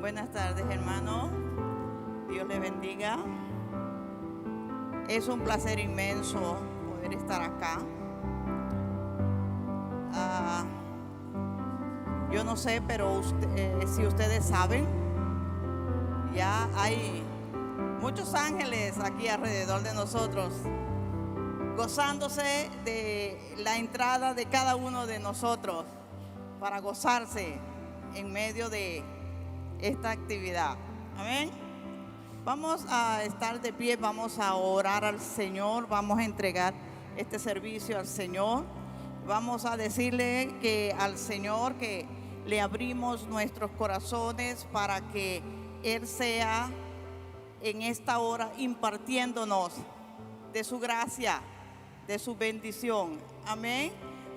Buenas tardes, hermano. Dios le bendiga. Es un placer inmenso poder estar acá. Ah, yo no sé, pero si ustedes saben, ya hay muchos ángeles aquí alrededor de nosotros, gozándose de la entrada de cada uno de nosotros para gozarse en medio de esta actividad. Amén. Vamos a estar de pie, vamos a orar al Señor, vamos a entregar este servicio al Señor. Vamos a decirle que al Señor que le abrimos nuestros corazones para que Él sea en esta hora impartiéndonos de su gracia, de su bendición. Amén.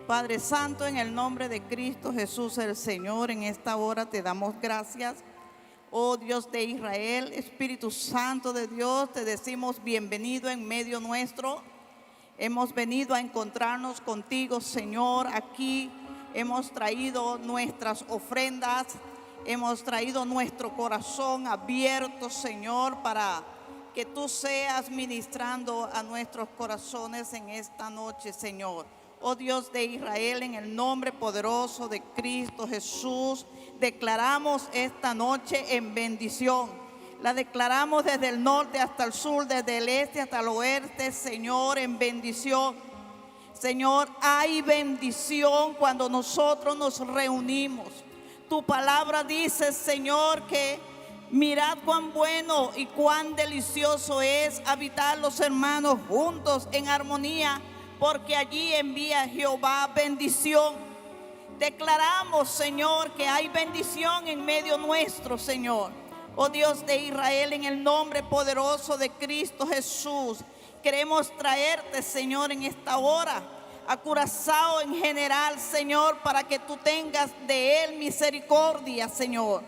Padre Santo, en el nombre de Cristo Jesús el Señor, en esta hora te damos gracias. Oh Dios de Israel, Espíritu Santo de Dios, te decimos bienvenido en medio nuestro. Hemos venido a encontrarnos contigo, Señor. Aquí hemos traído nuestras ofrendas, hemos traído nuestro corazón abierto, Señor, para que tú seas ministrando a nuestros corazones en esta noche, Señor. Oh Dios de Israel, en el nombre poderoso de Cristo Jesús, declaramos esta noche en bendición. La declaramos desde el norte hasta el sur, desde el este hasta el oeste, Señor, en bendición. Señor, hay bendición cuando nosotros nos reunimos. Tu palabra dice, Señor, que mirad cuán bueno y cuán delicioso es habitar los hermanos juntos en armonía, porque allí envía Jehová bendición. Declaramos, Señor, que hay bendición en medio nuestro, Señor. Oh Dios de Israel, en el nombre poderoso de Cristo Jesús, queremos traerte, Señor, en esta hora a Curazao en general, Señor, para que tú tengas de él misericordia, Señor.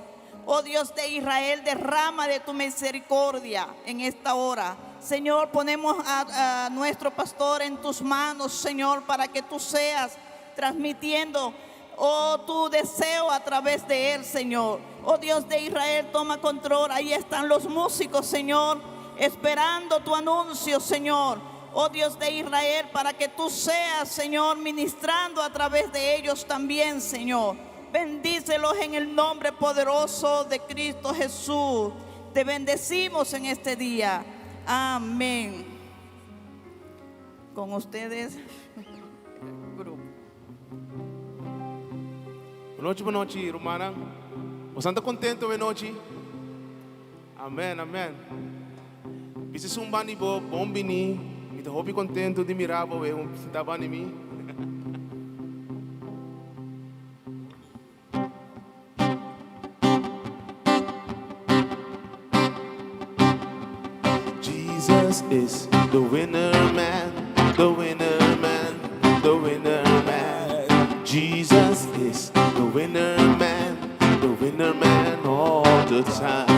Oh Dios de Israel, derrama de tu misericordia en esta hora. Señor, ponemos a nuestro pastor en tus manos, Señor, para que tú seas transmitiendo, oh, tu deseo a través de él, Señor. Oh Dios de Israel, toma control. Ahí están los músicos, Señor, esperando tu anuncio, Señor. Oh Dios de Israel, para que tú seas, Señor, ministrando a través de ellos también, Señor. Bendícelos en el nombre poderoso de Cristo Jesús. Te bendecimos en este día. Amén. Con ustedes, grupo. Bon nochi, bon nochi, rumannan. Boso ta kontentu e nochi? Amèn, amèn. Bisa esun band'i bo, bon bini. Mi ta hopi kontentu di mira bo, we, sinta band'i mi. Jesus is the winner man, the winner man, the winner man. Jesus is the winner man, the winner man all the time.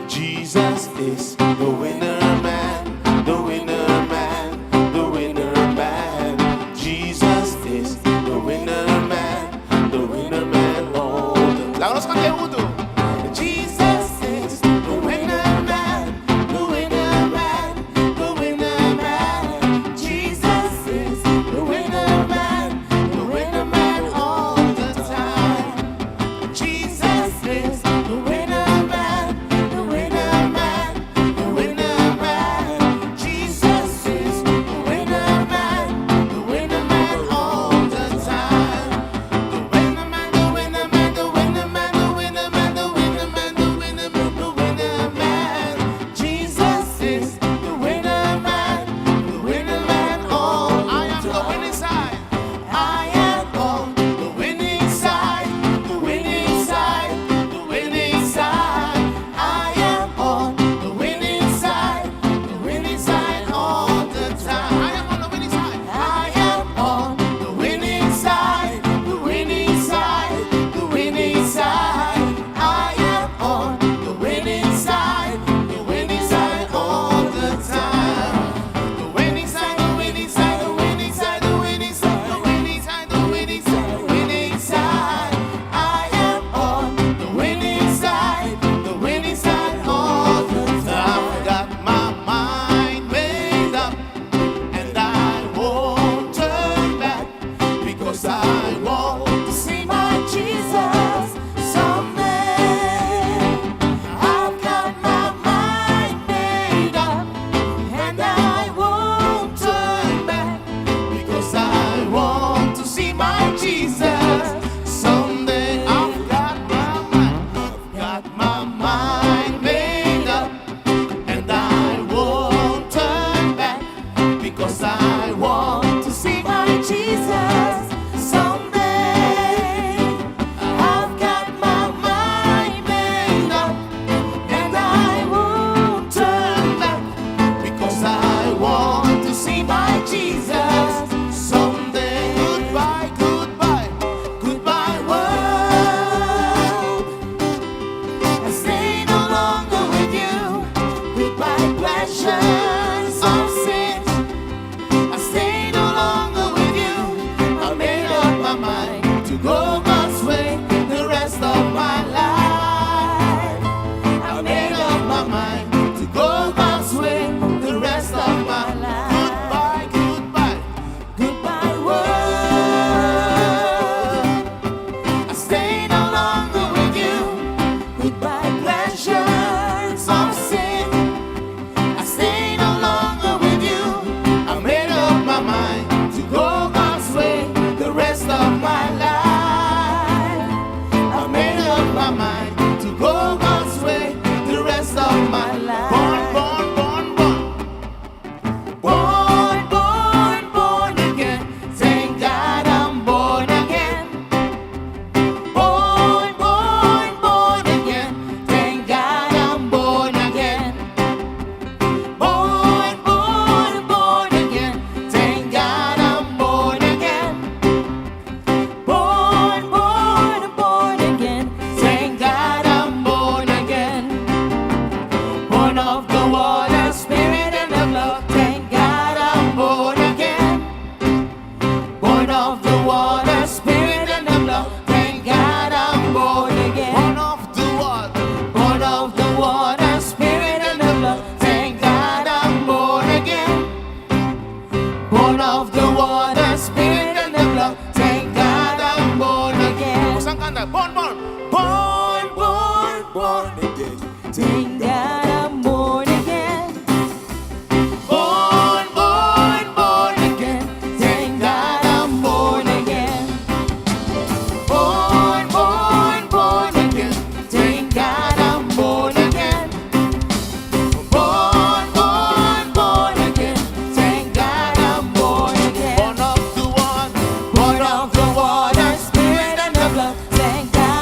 Jesus is the winner man, the winner man, the winner man. Jesus is the winner man, the winner man all the Laga nos kanta huntu. Jesus is the winner man, the winner man, the winner man. Jesus is the winner man, the winner man all the time. Jesus is the winner man, the winner man, the winner man. Jesus someday. I've got my mind made up, and I won't turn back because I want to see my Jesus someday. Goodbye, goodbye, goodbye, world. I stay no longer with you. Goodbye, pleasures of sin. I stay no longer with you. I made up my mind to go God's way the rest of my life. I made up my mind to go God's way the rest of my life. Goodbye, goodbye, Goodbye, world. I stay no longer with you. Goodbye, pleasures of sin. I stay no longer with you. I made up my mind to go God's way the rest of my life. I made up my mind to go God's way the rest of my life. Born, born, born, born. Born, born, born again. Thank God I'm born again. Born, born, born again. Thank God I'm born again. Born, born, born again. Thank God I'm born again. Born, born, born again. Thank God I'm born again. Born of the water, spirit, and the blood. Thank God I'm born again. Born of the water, spirit, and the blood. Thank God I'm born again. Born of the water, born of the water, spirit, and the blood. Thank God I'm born again. Born of the water, spirit, and the blood. Thank God I'm born again. Again. Kanta, born, born, born, born, born again. Thank God I'm born again. Born, born, born again. Thank God I'm born again. Born, born, born again. Thank God I'm born again. Born, born, born again. Thank God I'm born again. Again. Born of the one, born of the water, spirit and the blood. Thank God.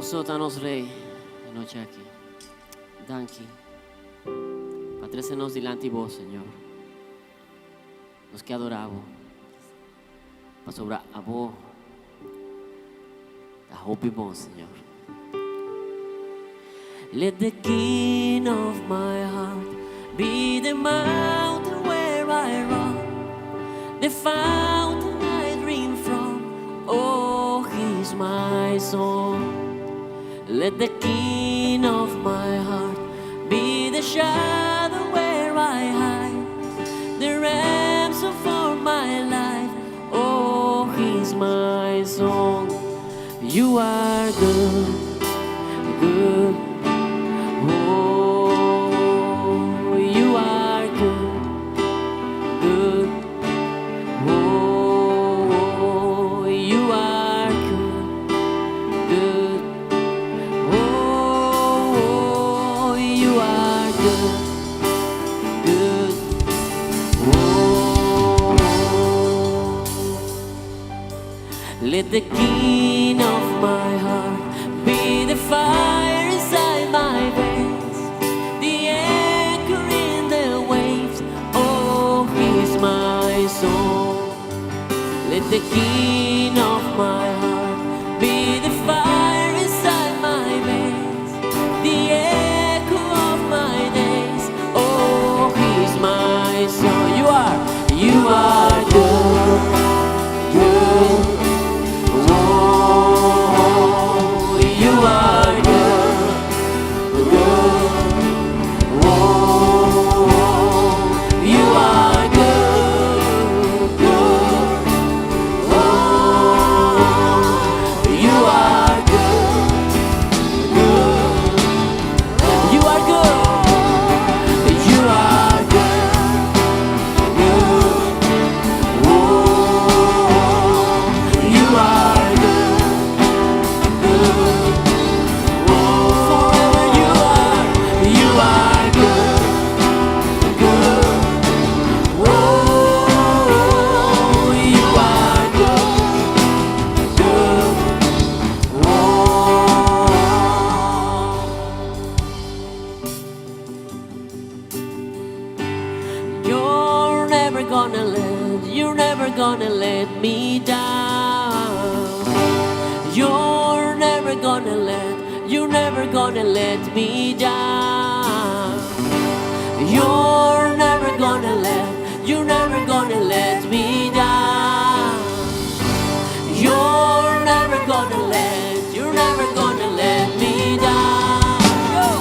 Bo so ta nos Rey e nochi aki. Danki pa trece nos dilanti Bo, Señor. Nos ke adora Bo, pasobra Abo ta hopi bon, Señor. Let the king of my heart be the mountain where I run, the fountain I drink from. Oh, he's my song. Let the king of my heart be the shadow where I hide, the ransom for my life. Oh, he's my song. You are good, good. Oh, you are good, good. Oh, you are good, good. Oh, you are good, good. Oh, let the king of my heart be the fire inside my veins, the anchor in the waves. Oh, he's my song. Let the king of my heart be the fire inside my veins, the echo of my days. Oh, he's my song. You are good, good. Oh, you are good, good. Oh, you are good, good. Oh, you are good, good. You are good. You are good, good. Oh, you are good, good. Forever you are good, good. Oh, you are good, good. Oh. You're never gonna let, you're never gonna let me down. You're never gonna let, you're never gonna let me down. You're never gonna let, you're never gonna let me down. You're never gonna let, you're never gonna let me down.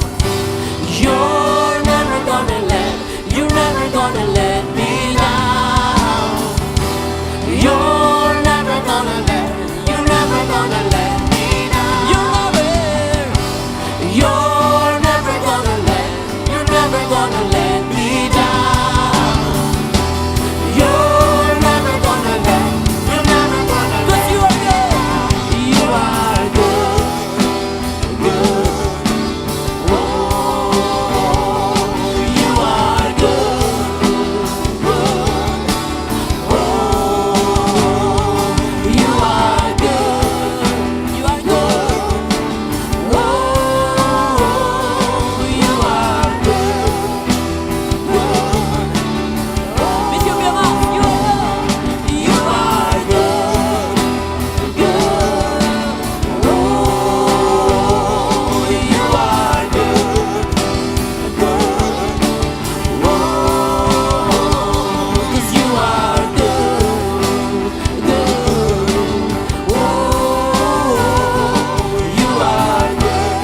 You're never gonna let, you're never gonna let me down. You're never gonna let, you're never gonna let me down. You're never gonna let, you're never gonna let me down. You're never gonna let, you're never gonna let. 'Cause you are good, you are good, good. Oh, you are good, good. Oh, you are good, you are good. Oh, you are good, good. Misión mi you are good, you are good, good. Oh, you are good, good. Oh, 'cause you are good, good. Oh, you are good,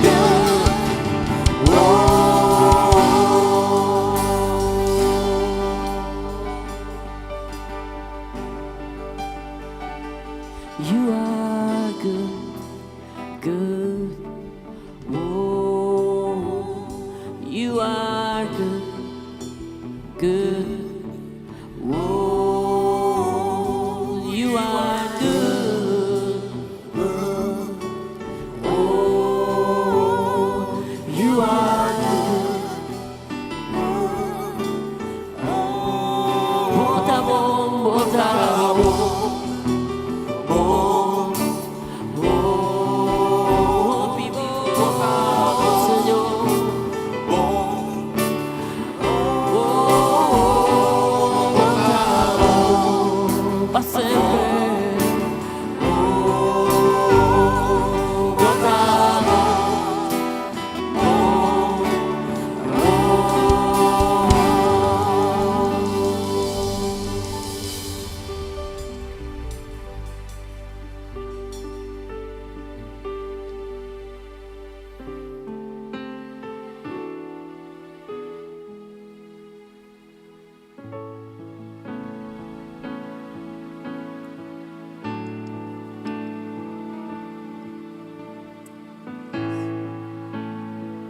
good. Oh. You are good, good. Oh, you are good, good. Oh, you are good. Oh, you are good. Bo ta bon, bo ta bon, bon, bon.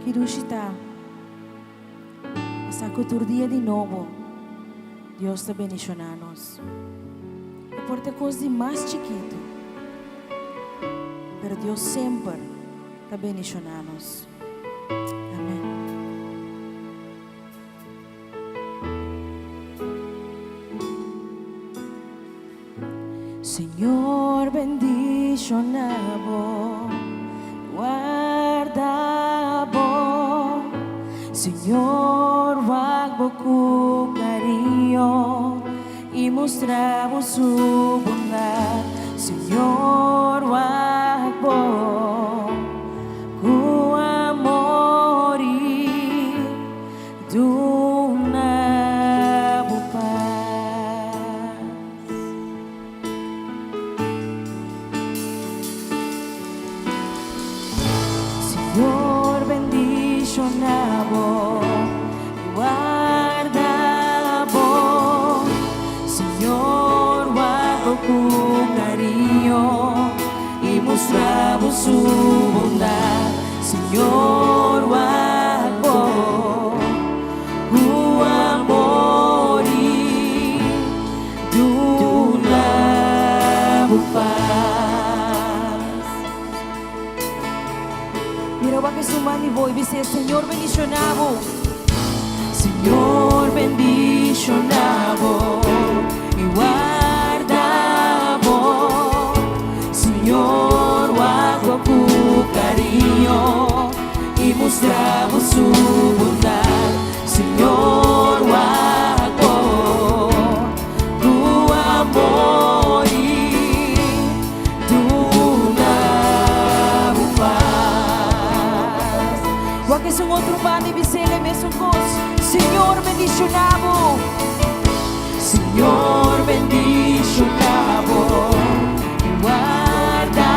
Ki dushi ta pa sa ku tur dia di nobo Dios ta bendishoná nos. E por ta kos di mas chikitu, pero Dios semper ta bendishoná nos. Amèn. Señor bendiciona bo, warda bo. Señor wak bo cu cariño y mustra bo su bondad. Señor wak bo cu amor y Duna bo pas. Señor bendiciona bo y warda bo. Señor wak bo cu cariño y mustra bo su bondad. Señor wak bo ku amor i duna bo pas. Mira wak esun man di bo i bis'é, Señor bendiciona bo. Señor bendiciona bo i warda bo. Señor wak bo ku cariño i mustra bo su bondad. Señor wak bo ku amor i duna bo pas. Wak esun otro banda i bis'é mesun kos. Señor bendiciona bo. Señor bendiciona bo i warda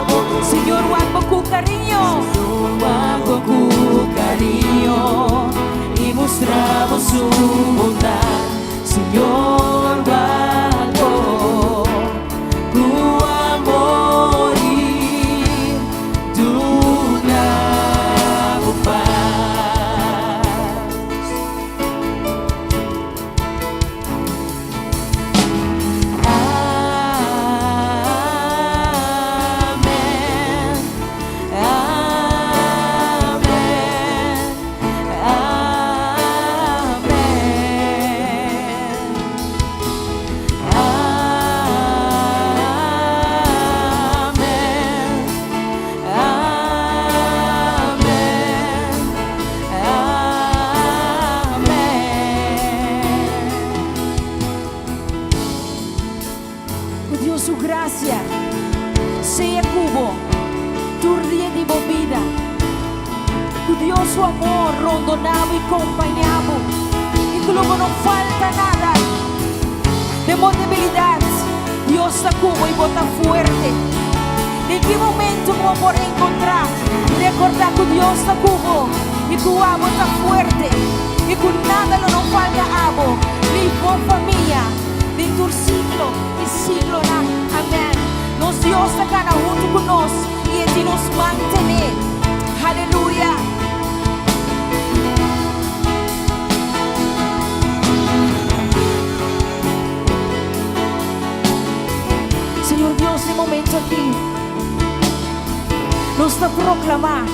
bo. Señor wak bo ku cariño. Señor wak bo ku cariño i mustra bo su bondad. Señor wak bo ku amor i duna bo pas. Amèn. Amèn. Amèn. Amèn. Amèn. Amèn. Ku Dios su grasia sea ku bo tur dia di bo bida. Ku Dios su amor rondoná bo i kompañá bo. I ku lo bo no falta nada. Den bo debilidat, Dios ta ku bo i bo ta fuerte. Den ki momento ku bo por enkontrá, rekordá ku Dios ta ku bo i ku abo ta fuerte i ku nada lo no falta abo ni bo famia den tur siglo i siglonan. Amèn. Nos Dios ta kana huntu ku nos i e tin nos mantené. Aleluya! Señor Dios, den momento aki nos ta proklamá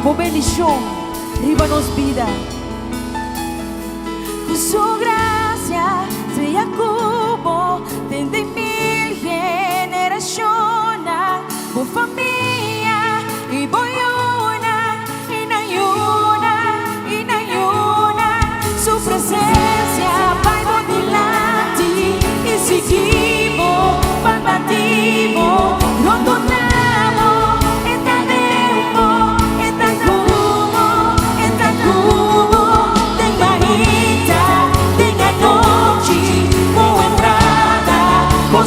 Bo bendishon riba nos bida. Ku Su grasia sea ku bo den mil generashonnan, bo famia i bo yunan i nan yunan i nan yunan. Su presensia bai bo dilanti i sigui bo banda di bo, rondoná bo, e ta den bo, e ta ku bo, e ta ku bo, den mainta, den anochi, bo entrada, bo.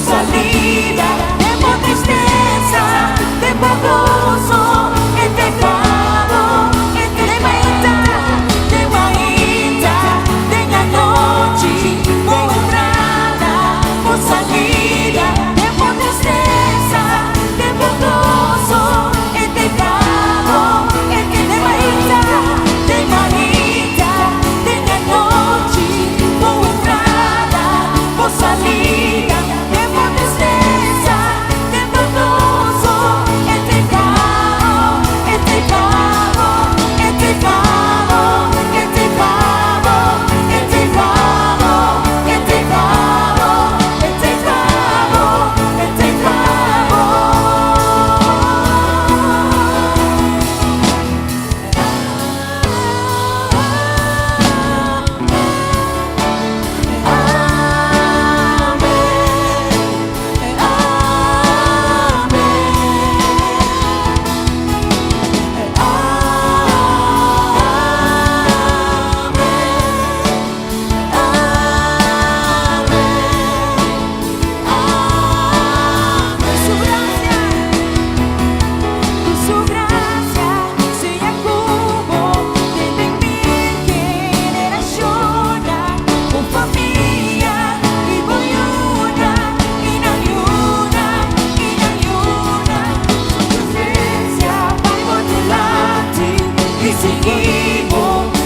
sigui bo,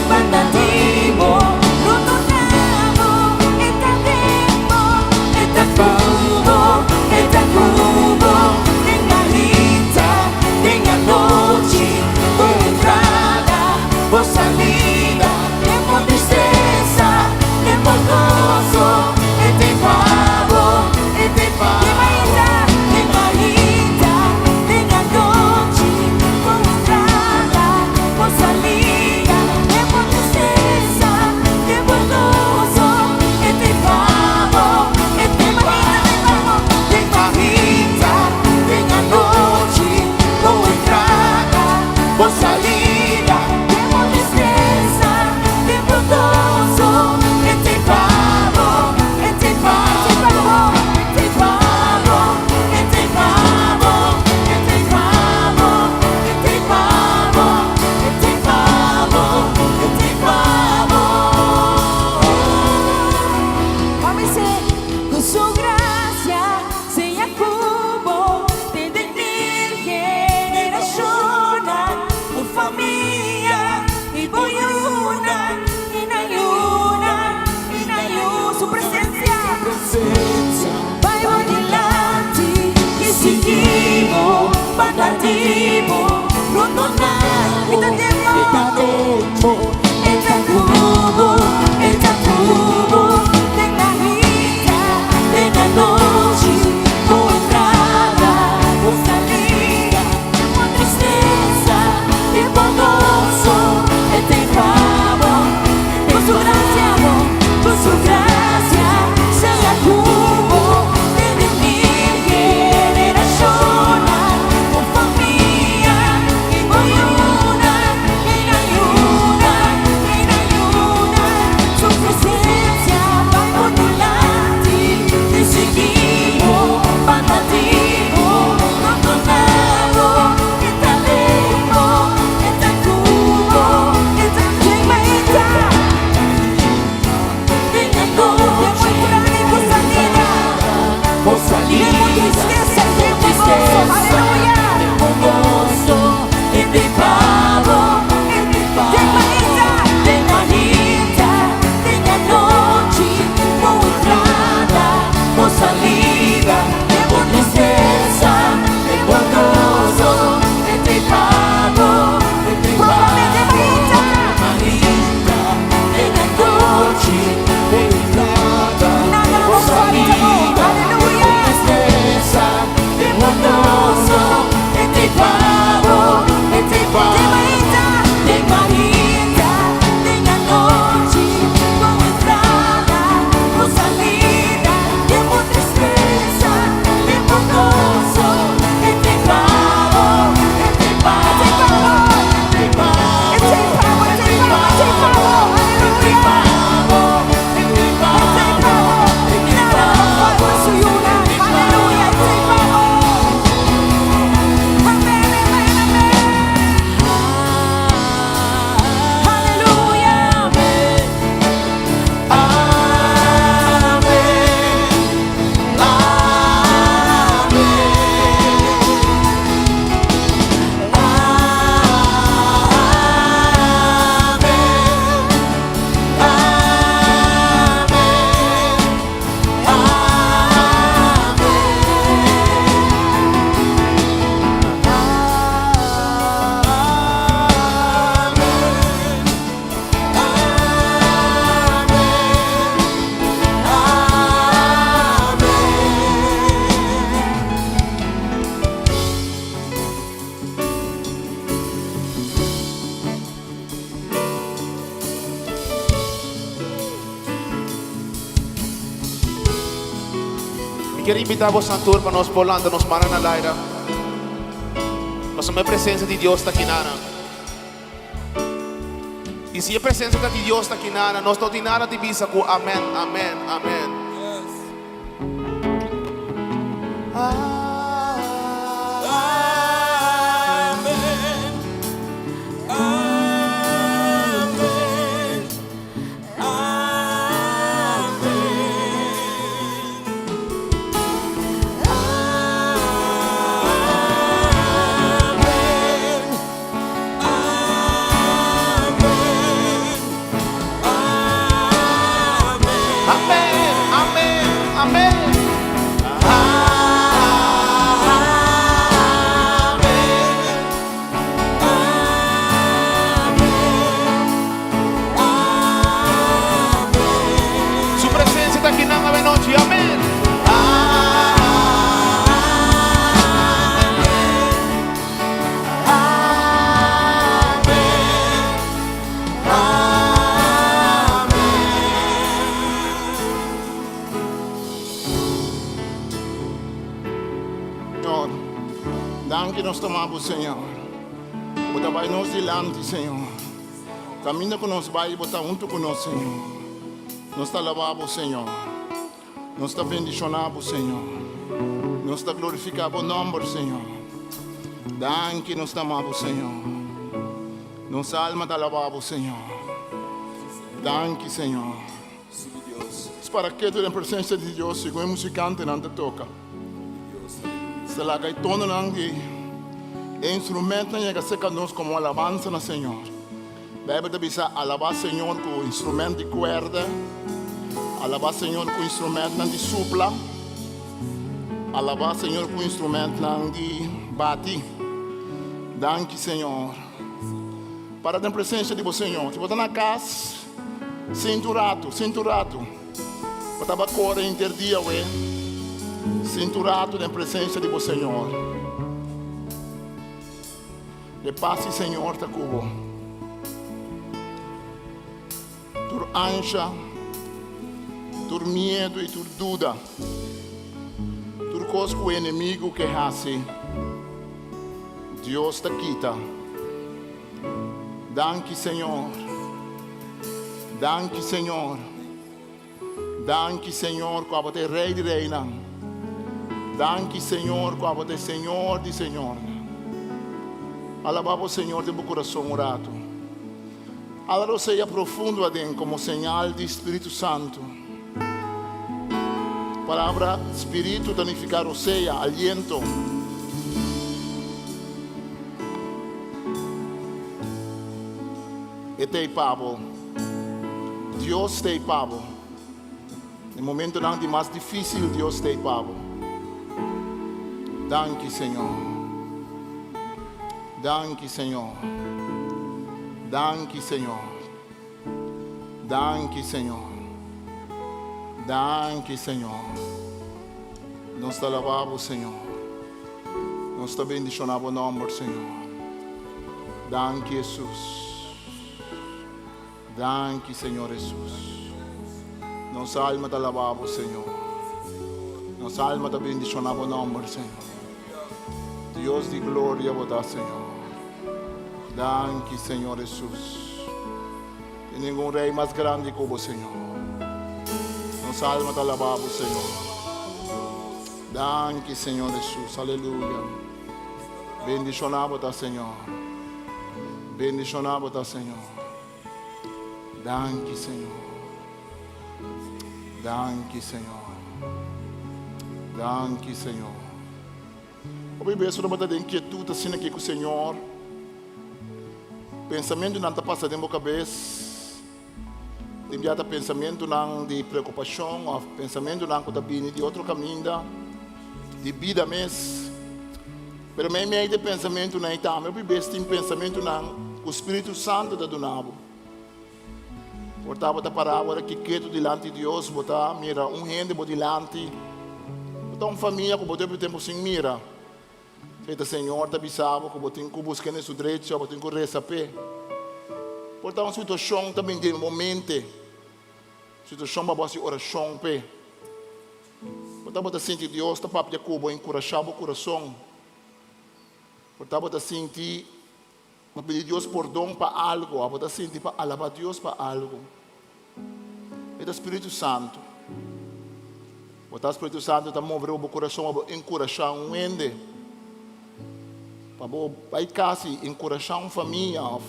banda di bo, rondoná bo, e ta den bo, e ta ku bo, e ta ku bo, den mainta, den anochi, bo entrada, bo salida, den bo tristesa, den bo goso, e t'ei pa bo, e t'ei pa bo. Den mainta, den anochi, bo entrada, bo salida, den bo tristesa, den bo goso, e t'ei pa bo, e t'ei pa bo. Den mainta, den anochi, bo entrada, bo salida, den bo tristesa, den bo goso, e t'ei pa bo, e t'ei pa bo, e t'ei pa bo, e t'ei pa bo, e t'ei pa bo, e t'ei pa bo, e t'ei pa bo, e t'ei pa bo. Ban ku su grasia, sea ku bo, te den mil generashon, bo famia i bo yunan, i nan yunan, i nan yu, su presensia, bai bo dilanti, i sigui bo, banda di bo, rondoná bo, e ta den bo, e ta ku bo, e ta ku bo, den mainta, den anochi, bo entrada, bo salida, den bo tristesa, den bo goso, e t'ei pa bo, ku su grasia, ku su grasia, sea ku bo, te den mil generashon, bo famia, i bo yunan, i nan yunan, i nan yunan, su presensia bai bo dilanti, i sigui bo, banda di bo, rondoná bo, e ta den bo, e ta ku bo, e ta den mainta, den anochi, bo salida, Bo salida, den bo tristesa, den bo goso, aleluya, Den bo goso, e t'ei pa bo, e t'ei pa Den mainta, Den mainta, den anochi, bo entrada, bo salida, den bo tristesa, den bo goso, e t'ei pa bo, e t'ei pa Den mainta, mainta, den anochi, bo entrada, Nada bo nos falta, salida, aleluya. tristesa, den bo goso, e t'ei pa bo, e t'ei pa Den mainta, Den mainta, den anochi, bo entrada, bo salida, den bo tristesa, den bo goso, e t'ei pa bo, e t'ei pa bo, e t'ei pa E t'ei pa bo, e t'ei pa bo, e t'ei pa bo, aleluya. e t'ei pa E t'ei pa bo, nada nos falta su yunan, aleluya, e t'ei pa bo. Amèn, amèn, amèn. Aleluya. Amèn, amèn, amèn, Mi ke invitá boso tur pa nos por lanta nos man na laira. Pasobra e presensia di Dios ta akinan. I si e presensia di Dios ta akinan, nos no tin nada di bisa ku amèn, amèn, amèn. Amèn. Amèn. Amèn. Amèn. Danki nos ta ama bo, Señor. Bo ta bai nos dilanti, Señor. Kaminda ku nos bai, bo ta huntu ku nos, Señor. Nos ta alabá bo, Señor. Nos ta bendishoná bo, Señor. Nos ta glorifiká bo nòmber, Señor. Danki nos ta ama bo, Señor. Nos alma ta alabá bo, Señor. Danki, Señor. Para ketu den presensia di Dios segun e musikantenan ta toka. Ta laga e tononan di e instrumentnan yega serka nos komo alabansa na Señor. Beibel ta bisa, Alabá Señor ku instrument di kuèrda, alabá Señor ku instrumentnan di supla, alabá Señor ku instrumentnan di bati. Danki, Señor. Para den presensia di bo Señor. Si bo ta na kas, sinta un ratu, sinta un ratu. Bo tabata kore henter dia awe. Sinta un ratu den presensia di bo Señor. E pas di Señor ta ku bo. Tur ansha, tur miedu i tur duda, tur kos ku e enemigu ke hasi, Dios ta kita. Danki Señor. Danki Señor. Danki Señor ku abo ta e Rei di reinan. Danki Señor ku abo ta e Señor di señornan. Alabá bo Señor den bo kurason un ratu. Ala rosea profundo aden komo señal di Spiritu Santu. Palabra spiritu ta nifiká rosea, aliento. E ta ei pa bo. Dios ta ei pa bo. Den momentonan di mas difísil Dios ta ei pa bo. Danki Señor. Danki Señor. Danki Señor. Danki Señor. Danki Señor. Nos ta alabá bo Señor. Nos ta bendishoná bo nòmber Señor. Danki Hesus. Danki Señor Hesus. Nos alma ta alabá bo Señor. Nos alma ta bendishoná bo nòmber Señor. Dios di gloria bo ta Señor. Danki Señor Hesus. Tin ningun rey mas grandi ku bo Señor. Nos alma ta alabá bo Señor. Danki Señor Hesus. Aleluya. Bendishoná bo ta Señor. Bendishoná bo ta Señor. Danki Señor. Danki Señor. Danki Señor. Hopi bes ora bo ta den kietut asina aki ku Señor, pensamentunan ta pasa den bo kabes. Tin bia ta pensamentunan di preokupashon òf pensamentunan ku ta bini di otro kaminda, di bida mes. Pero meimei di e pensamentunan ei tambe hopi bes tin pensamentunan ku Spiritu Santu ta duna bo. Por ta bo ta pará ora ki ketu dilanti Dios, bo ta mira un hende bo dilanti, bo ta un famia ku bo ta hopi tempu sin mira. Esei ta Señor ta bisa bo ku bo tin ku buska na su drecho, bo tin ku resa p'e. Por ta un situashon ta bin den bo mente, situashon pa bo hasi orashon p'e. Por ta bo ta sinti Dios ta papia ku bo, enkurashá bo kurason. Por ta bo ta sinti Bo pidi Dios pordon pa algo, abo ta sinti pa alaba Dios pa algo. E ta Spiritu Santu. Bo ta Spiritu Santu ta move riba bo kurason pa bo enkurashá un hende, pa bo bai kas i enkurashá un famia òf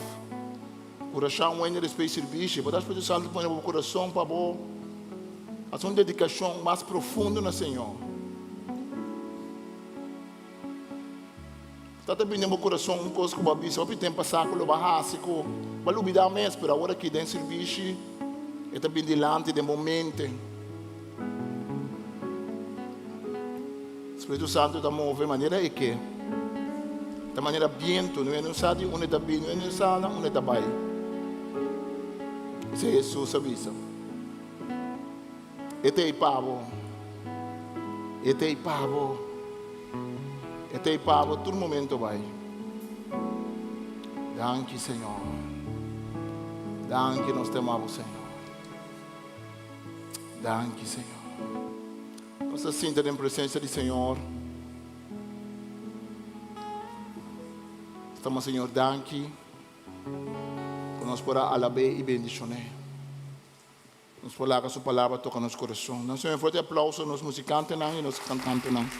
kurashá un hende despues di sirbishi. Bo ta Spiritu Santu pone riba bo kurason pa bo hasi un dedikashon mas profundo na Señor. Ta ta bini den bo kurason un kos ku bo a bisa hopi tempu pasá ku lo bo a hasi ku bo a lubidá mes, pero awor aki den sirbishi e ta bini dilanti den bo mente. Spiritu Santu ta move manera e ke, ta manera bientu, no e no sa di unda e ta bini, no e no sa na unda e ta bai. Esei Hesus a bisa. E ta ei pa bo. E ta ei pa bo. E ta ei pa bo tur momento bai. Danki Señor. Danki nos te ama bo Señor. Danki Señor. Nos ta sinta den presencia di Señor. Ta Señor danki ku nos por a alab'é i bendishon'é. Nos por laga su palabra toka nos kurason. Dam Señor un fuerte aplauso nos musikantenan i nos kantantenan,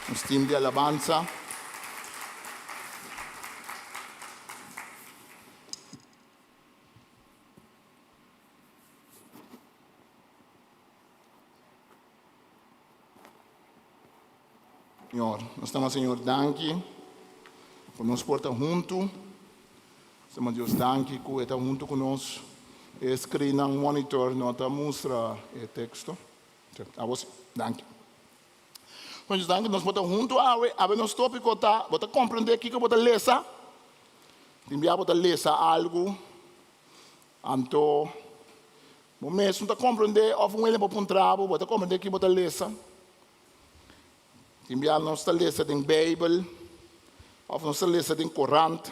nos team di alabansa. Señor, nos ta Señor danki ku nos por ta huntu. Nos ta Dios danki ku e ta huntu ku nos. E screennan monitor no ta mustra e teksto. Abo si. Danki. Dios danki nos por ta huntu awe. Awe nos topiko ta, bo ta komprendé kiko bo ta lesa? Tin bia bo ta lesa algu, anto Bo mes no ta komprendé òf un hende por puntra bo, bo ta komprendé ki bo ta lesa? Tin bia nos ta lesa den Beibel òf nos ta lesa den korant,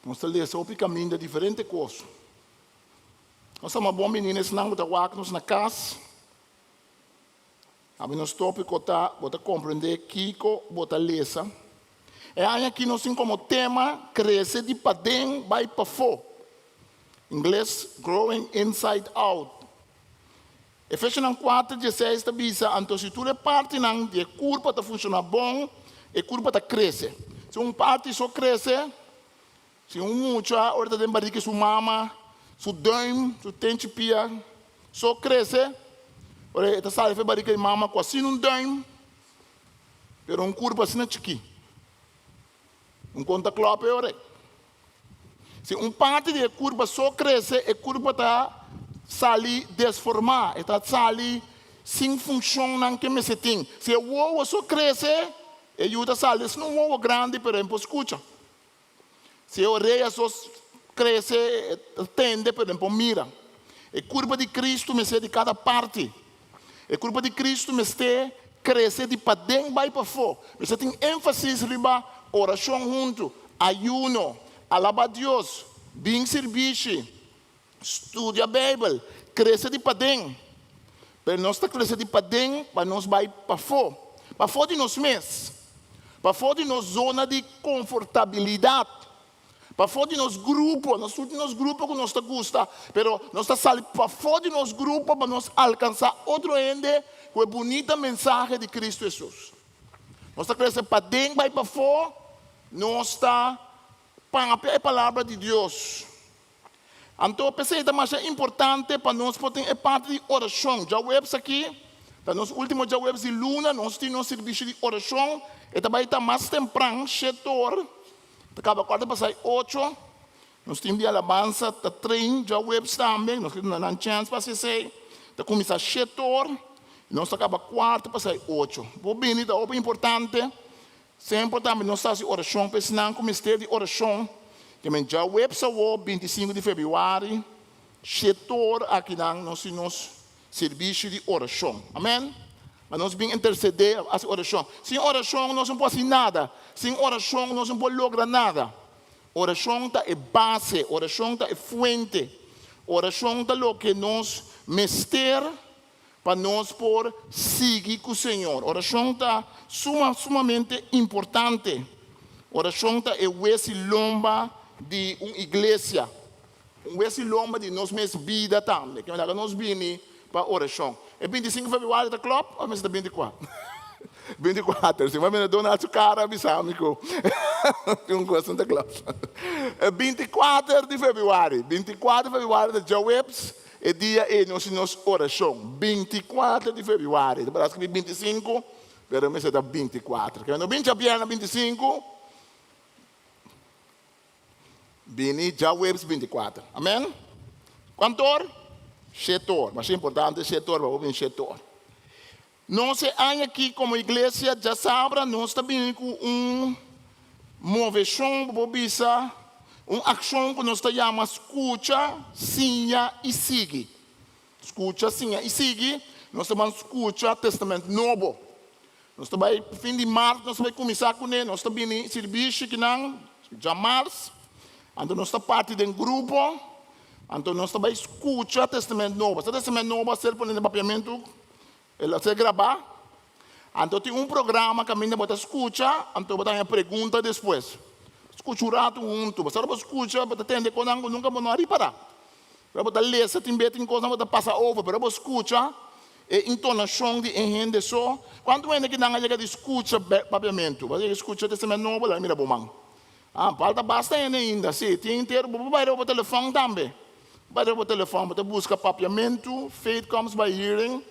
nos ta lesa hopi kaminda diferente kos. Nos ta mas bon bini na esnan ku ta wak nos na kas. Abi nos tópiko ta Bo ta komprendé kiko bo ta lesa? E aña aki nos tin komo tema Krese di paden bai pafó, ingles, Growing Inside Out. Efesionan kuater dieseis ta bisa, Anto si tur e partinan di e kurpa ta funshoná bon, e kurpa ta krese. Si un parti so krese, Si un mucha ora ta den barika di su mama, su duim, su tenchi pia so krese, ora e ta sali for e barika di mama ku asina un duim, pero un kurpa asina chikí. Un kon ta klòp e ora ei. Si un parti di e kurpa so krese, e kurpa ta sali desformá, e ta sali sin funshonnan ke mester tin. Si e wowo so krese, e yu ta sali asina un wowo grandi pero e no por skucha. Si e orea so krese, e ta tende, pero e no por mira. E kurpa di Kristu mester di kada parti. E kurpa di Kristu mester krese di paden bai pafó. Mester tin énfasis riba orashon huntu, ayuno, alabá Dios, bin sirbishi, studia Beibel, krese di paden. Pero nos ta krese di paden pa nos bai pafó, pafó di nos mes, pafó di nos zona di konfortabilidat, pafó di nos grupo. Nos tur tin nos grupo ku nos ta gusta, pero nos ta sali pafó di nos grupo pa nos alkansá otro hende ku e bunita mensahe di Kristu Hesus. Nos ta krese paden bai pafó, nos ta papia e palabra di Dios. Anto p'esei ta masha importante pa nos por tin e parti di orashon. Djaweps aki ta nos último djaweps di luna, nos tin nos sirbishi di orashon. E ta bai ta mas tempran, shete or, ta kaba kuarta pasai ocho. Nos tin di alabansa ta train djaweps tambe, nos ke duna nan chèns pa hasi esei. Ta kuminsá shete or i nos ta kaba kuarta pasai ocho. Por bini ta hopi importante. Semper tambe nos ta hasi orashon pa esnan ku mester di orashon. Ke men djaweps awor, 25 di febrüari, shetor akinan nos tin nos sirbishi di orashon. Amen. Pa nos bin intersedé, hasi orashon. Sin orashon nos no por hasi nada. Sin orashon nos no por logra nada. Orashon ta e base, orashon ta e fuente, orashon ta loke nos mester Pa nos por sigui ku Señor. Orashon ta suma sumamente importante. Orashon ta e wes i lomba di un iglesia. Un wes i lomba di nos mes bida tambe. Ke laga nos bini pa orashon. E 25 febrüari ta klòp òf mester ta 24? 24. Si bo mira Donald su kara bisa mi ku tin un kos no ta klòp. E 24 di febrüari. 24 di febrüari ta djaweps. E dia ei nos tin nos orashon, 24 di febrüari. Ta pará skibí 25, pero mester ta 24. Kende no bin djabièrnè 25, bini djaweps 24. Amèn? Kuantu or? Shete or. Masha importante shete or, pa bo bin shete or. Nos e aña aki komo iglesia djasabra nos ta bini ku un moveshon, bo por bisa un akshon ku nos ta yama skucha, siña i sigui. Skucha, siña i sigui. Nos ta ban skucha Testament Nobo. Nos ta bai fin di mart nos ta bai kuminsá kuné. Nos ta bini sirbishi kinan djamars. Anto nos ta parti den grupo. Anto nos ta bai skucha Testament Nobo. Esta Testament Nobo a ser pone den papiamentu. El a ser grabá. Anto tin un programa kaminda bo ta skucha, anto bo ta haña pregunta despues. Skucha un ratu huntu. Pasobra bo skucha, bo ta tende kosnan ku nunka bo no a ripará. Ora bo ta lesa tin bes tin kosnan bo ta pasa over, pero ora bo skucha e intonashon di e hende so. Kuantu hende kinan a yega di skucha papiamentu? Bo a yega di skucha Testament Nobo? Laga mira bo man. Ah, falta basta hende ainda. Sí, tin henter. Bo por bai riba bo telefòn tambe. Bo bai riba bo telefòn, bo ta buska Papiamentu, Faith Comes by Hearing,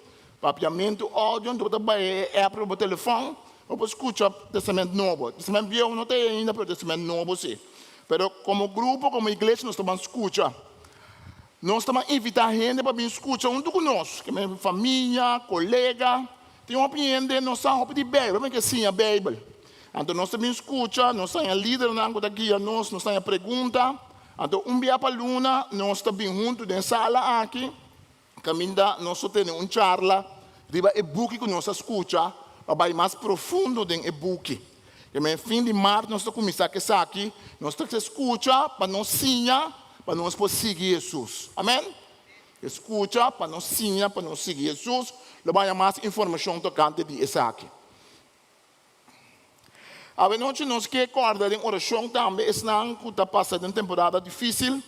Papiamentu Audio, anto bo ta bai e app riba bo telefòn, bo por skucha Testament Nobo. Testament Bieu no ta ei ainda, pero Testament Nobo sí. Pero komo grupo, komo iglesia nos ta ban skucha. Nos ta ban invitá hende pa bin skucha huntu ku nos, ke men famia, kolega. Tin hopi hende no sa hopi di Beibel, pero ke siña Beibel. Anto nos ta bin skucha, nos ta haña lidernan ku ta guia nos, nos ta haña pregunta. Anto un bia pa luna nos ta bin huntu den sala aki, kaminda nos ta tene un charla riba e buki ku nos a skucha pa bai mas profundo den e buki. Keme fin di mart nos ta kuminsá ku esaki, nos ta skucha pa nos siña pa nos por sigui Hesus. Amen? Skucha pa nos siña pa nos sigui Hesus. Lo bai haña mas informashon tokante di esaki. Awenochi nos ke kòrda den orashon tambe esnan ku ta pasa den temporada difísil.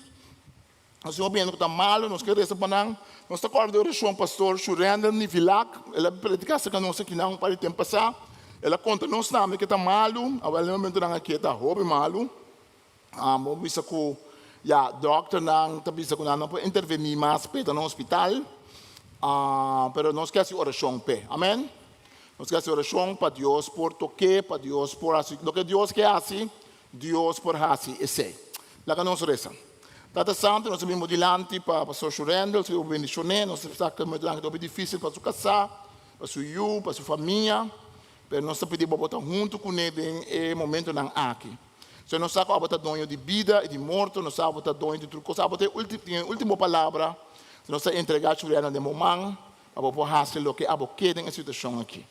Nos tin hopi hende ku ta malu, nos ke resa pa nan. Nos ta kòrda den orashon Pastor Shurender Nivilak, el a prediká serka nos akinan un par di tempu pasá. El a konta nos tambe ke ta malu, awel den momentunan aki e ta hopi malu. Bo bisa ku ya dòkternan ta bisa ku nan no por intervení mas p'e ta na hospital, pero nos ke hasi orashon p'e. Amen. Nos ke hasi orashon pa Dios por tok'é, pa Dios por hasi loke Dios ke hasi, Dios por hasi esei. Laga nos resa. Tata Santu, nos ta bin bo dilanti pa Pastor Shurendel, si bo bendishon'é. Nos sa ku e momentunan aki ta hopi difísil pa su kasá, pa su yu, pa su famia, pero nos ta pidi bo bo ta huntu kuné den e momentunan aki. Señor, nos sa ku abo ta doño di bida i di morto, nos sa abo ta doño di tur kos, abo ta tin e último palabra. Nos ta entregá Juliana den bo man pa bo por hasi loke abo ke den e situashon aki.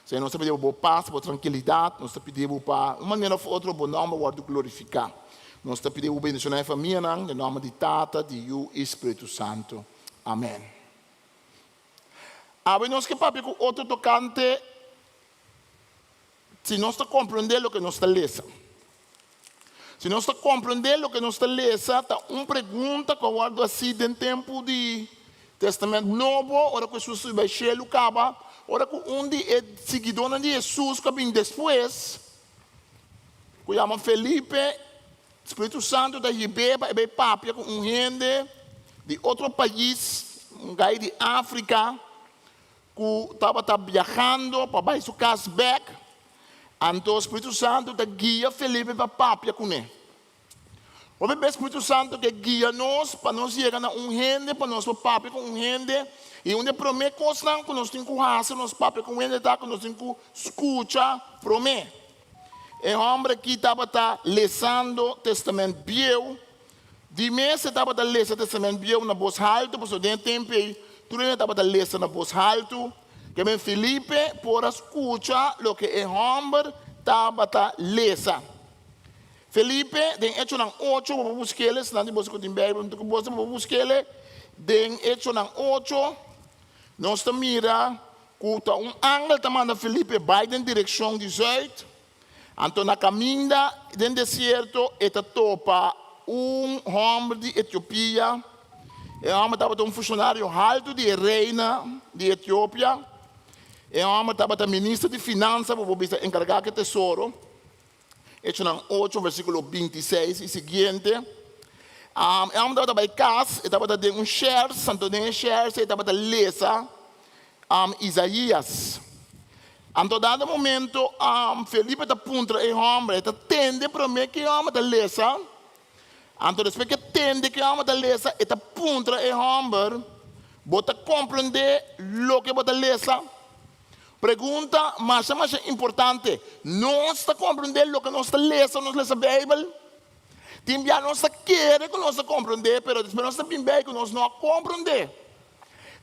Señor, nos ta pidi bo bo pas, bo trankilidat, nos ta pidi bo pa un manera òf otro bo nòmber wòrdu glorifiká. Nos ta pidi bo bendishoná e famianan den nòmber di Tata, di Yu i Spiritu Santu. Amèn. Awe nos ke papia ku otro tokante Si nos ta komprendé loke nos ta lesa. Si nos ta komprendé loke nos ta lesa ta un pregunta ku a wòrdu hasí den tempu di Tèstamènt Nobo, ora ku Hesus subi bai shelu kaba, ora ku un di e siguidónan di Hesus ku a bini despues, ku yama Felipe, Spiritu Santu ta hib'é pa e bai papia ku un hende di otro pais, un gai di Afrika, ku tabata biahando pa bai su kas bèk, anto Spiritu Santu ta guia Felipe pa papia kuné. Hopi bes Spiritu Santu ke guia nos pa nos yega na un hende, pa nos por papia ku un hende, i un di e promé kosnan ku nos tin ku hasi nos papia ku un hende ta ku nos tin ku skucha promé. E hòmber aki tabata lesando Tèstamènt Bieu. Di mes e tabata lesa Testament Bieu na bos haltu, pasobra den e tempu ei tur hende tabata lesa na bos haltu. Keben Felipe por a skucha loke e hòmber tabata lesa. Felipe, den Echonan ocho, bo por busk'el, esnan di boso ku tin Beibel huntu ku boso, bo por busk'el. Den Echonan ocho, nos ta mira ku ta un angel ta manda Felipe bai den direkshon di zùit. Anto na kaminda den desierto e ta topa un hòmber di Etiopia. E hòmber tabata un funshonario haltu di e reina di Etiopia. E hòmber tabata minister di finansa, bo por bisa enkargá ku e tesoro. Echonan ocho, versíkulo bintiseis i siguiente. E hòmber tabata bai kas, e tabata den un shèrs, anto den e shèrs ei tabata lesa Isaías. Anto dado momento Felipe ta puntra e homber, e ta tende prome ke e homber ta lesa, anto despues ke e tende ke e homber ta lesa, e ta puntra e homber, Bo ta komprende loke bo ta lesa? Pregunta masha masha importante, nos ta komprende loke nos ta lesa, nos lesa Beibel? Tin bia nos ta kere ku nos ta komprende, pero despues nos ta bin bei ku nos no a komprende.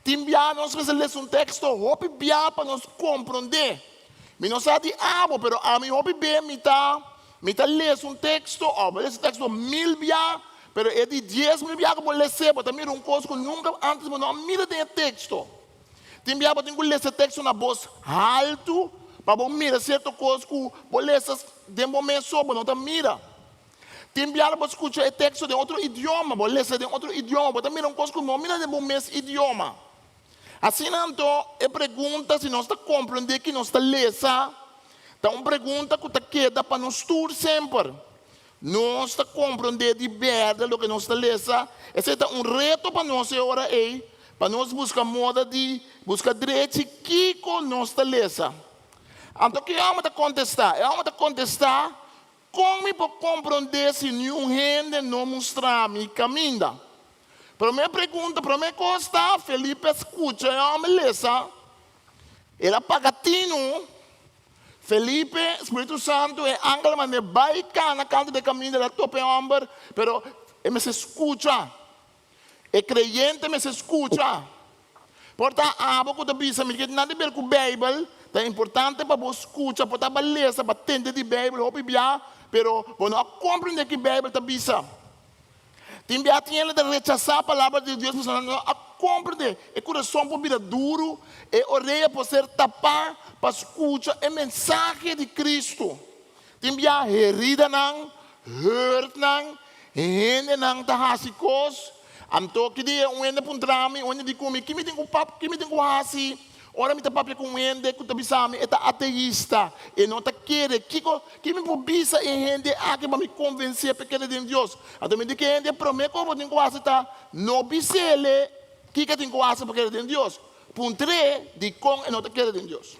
Tin bia nos mester lesa un teksto hopi bia pa nos komprondé. Mi no sa di abo, pero ami hopi be mi ta mi ta lesa un teksto òf bo lesa un teksto mil bia, pero e di 10,000 bia ku bo les'é bo ta mira un kos ku nunka ántes bo no a mira den e teksto. Tin bia bo tin ku lesa e teksto na bos haltu pa bo mira sierto kos ku bo lesa den bo mes so bo no ta mira. Tin biaha bo skucha e teksto den otro idioma, bo lesa den otro idioma, bo ta mira un kos ku no mira den bo mes idioma. Asina anto, e pregunta si nos ta komprendé ki nos ta lesa ta un pregunta ku ta keda pa nos tur semper. Nos ta komprendé di bèrdè loke nos ta lesa? Esei ta un reto pa nos e ora ei, pa nos buska moda di buska drechi kiko nos ta lesa. Anto ki hòmber ta kontestá? E hòmber ta kontestá, Kon mi por komprondé si niun hende no mustra mi kaminda? Promé pregunta, promé kos ta, Felipe a skucha e hòmber lesa, el a paga tinu. Felipe, Spiritu Santu, e angel a mand'é bai kana kantu di e kaminda, el a topa e hòmber, pero e mester skucha. E kreyente mester skucha. Por ta abo ku ta bisa mi ke nada di ber ku Beibel, ta importante pa bo skucha, por ta bo a lesa, bo a tende di Beibel hopi bia, pero bo no a komprendé ki Beibel ta bisa. Tin bia tin hende ta rechasá palabra di Dios pasobra nan no a komprendé. E kurason por bira duru, e orea por ser tapá pa skucha e mensahe di Kristu. Tin bia heridanan, hurtnan, hendenan ta hasi kos. Anto ki dia un hende puntra mi, un hende di ku mi, ki mi tin ku pap, ki mi tin ku hasi ora mi ta papia ku un hende ku ta bisa mi e ta ateista, e no ta kere. Kiko, ki mi por bisa e hende aki pa mi konvensé pa e kere den Dios? Anto mi di ku e hende, promé kos bo tin ku hasi ta no bis'é kiko e tin ku hasi pa kere den Dios. Puntr'é dikon e no ta kere den Dios.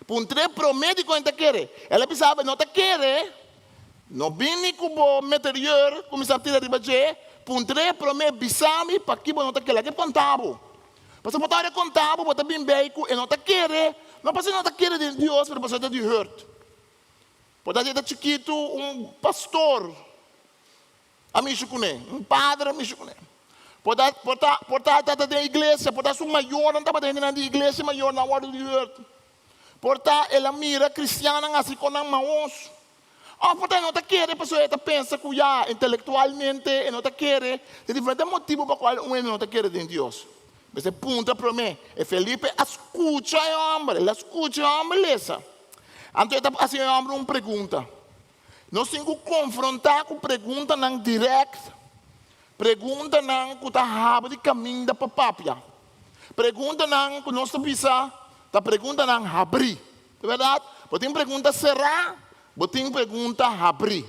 Puntr'é promé dikon e ta kere. El a bisa bo e no ta kere, no bini ku bo meterior kuminsá tira riba dje. Puntr'é promé, bisa mi pakí bo no ta kere. Laga e konta bo. Pasobra bo ta ora e konta bo, bo ta bin bei ku e no ta kere, no pasobra e no ta kere den Dios, pero pasobra e ta di hurt. Por ta e ta chikitu un pastor a mishi kuné, un padre a mishi kuné. Por ta, por ta, por ta e tabata den iglesia, por ta su mayornan tabata hendenan di iglesia, mayornan a wòrdu di hurt. Por ta el a mira kristiannan hasi kon nan maos. Òf por ta e no ta kere pasobra e ta pensa ku ya intelektualmente e no ta kere. Tin diferente motibu pa kual un hende no ta kere den Dios. Mester puntra promé. E Felipe a skucha e hòmber, el a skucha e hòmber lesa. Anto e ta hasi e hòmber un pregunta. Nos tin ku konfrontá ku preguntanan dirèkt, preguntanan ku ta habri kaminda pa papia, preguntanan ku nos ta bisa ta preguntanan habrí. Ta bèrdat? Bo tin pregunta será, bo tin pregunta habrí.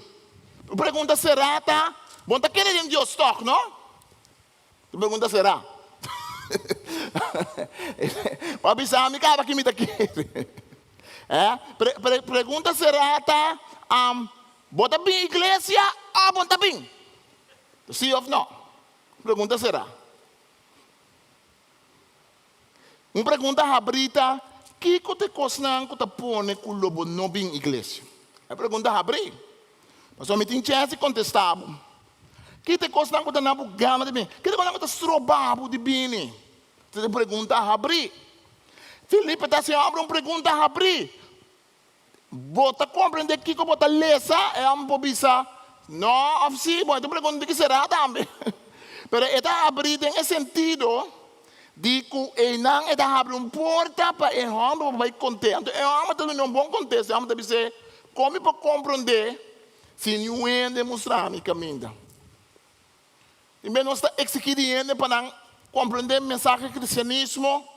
Pregunta será ta, Bo no ta kere den Dios tòg, no? Tu pregunta será. Bo a bisa mi kaba ki mi ta kere. Eh? Pre, pre, pregunta será ta, um, bo ta bin iglesia o bo no ta bin? Sí of no? Pregunta será. Un pregunta habrí ta, Kiko ta e kosnan ku ta pone ku lo bo no bin iglesia? E pregunta habrí. Pasobra mi tin chèns di kontestá bo. Ki ta e kosnan ku ta na bo gana di bini? Ki ta e kosnan ku ta stroba bo di bini? Ta e pregunta habrí. Felipe ta hasi e hòmber un pregunta habrí. Bo ta komprendé kiko bo ta lesa? E hòmber por bisa, No òf sí. Bon, e ta un pregunta di ki será tambe. Pero e ta habrí den e sentido di ku einan e ta habri un porta pa e hòmber por bai kont'é. Anto e hòmber ta duna un bon kontesta. E hòmber ta bis'é, Kon mi por komprendé si niun hende mustra mi kaminda? Tin bes nos ta eksigí di hende pa nan komprendé mensahe kristianismo,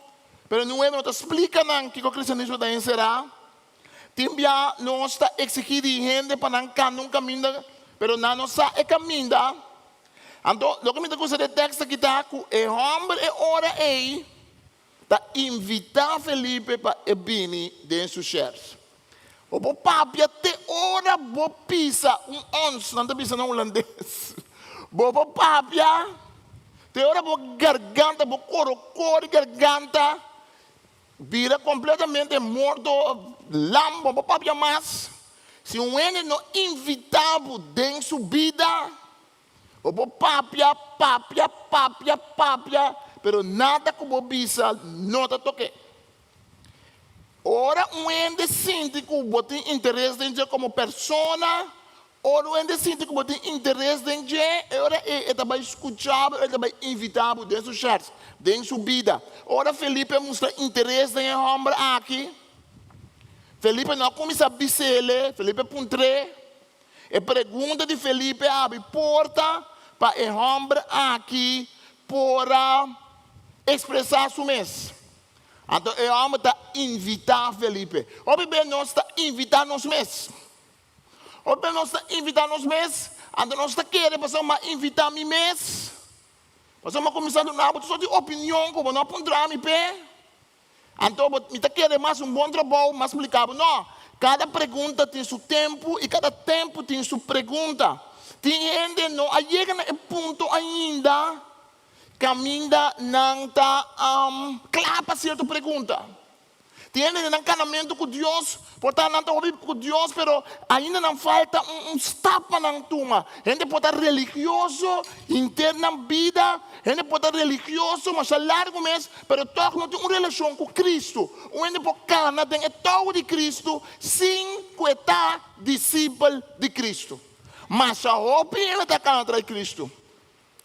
pero niun hende no ta splika nan kiko kristianismo ta enserá. Tin bia nos ta eksigí di hende pa nan kanda un kaminda, pero nan no sa e kaminda. Anto, loke mi ta gusta di e tekst aki ta ku e hòmber e ora ei ta invitá Felipe pa e bini den su shèrs. Bo por papia te ora bo pisa un ons, nan ta bisa na hulandes. Bo por papia te ora bo garganta, bo korokó di garganta bira kompletamente morto, lam, bo por papia mas. Si un hende no invitá bo den su bida, Bo por papia, papia, papia, papia, pero nada ku bo bisa no ta tok'é. Ora un hende sinti ku bo tin interes den dje komo persona, ora un hende sinti ku bo tin interes den dje, e ora ei e ta bai skucha bo, e ta bai invitá bo den su shèrs, den su bida. Ora Felipe a mustra interes den e hòmber aki, Felipe no a kuminsá bis'é, Felipe a puntr'é. E pregunta di Felipe a habri porta pa e hòmber aki por a ekspresá su mes. Anto e hòmber ta invitá Felipe. Hopi bes nos ta invitá nos mes. Hopi bes nos ta invitá nos mes, anto nos ta kere pasobra mi a invitá mi mes. Pasobra mi a kuminsá duna bo tur sort di opinion ku bo no a puntra mi p'e. Anto bo, mi ta kere mas un bon trabou, mas splika bo. No, kada pregunta tin su tempu i kada tempu tin su pregunta. Tin hende no a yega na e punto ainda kaminda nan ta kla pa sierto pregunta. Tin hende den nan kanamentu ku Dios, por ta nan ta hopi ku Dios, pero ainda nan falta un un stap pa nan tuma. Hende por ta religioso henter nan bida, hende por ta religioso masha largu mes, pero tòg no tin un relashon ku Kristu. Un hende por kana den e tou di Kristu sin ku e ta disipel di Kristu. Masha hopi hende ta kana tras Kristu.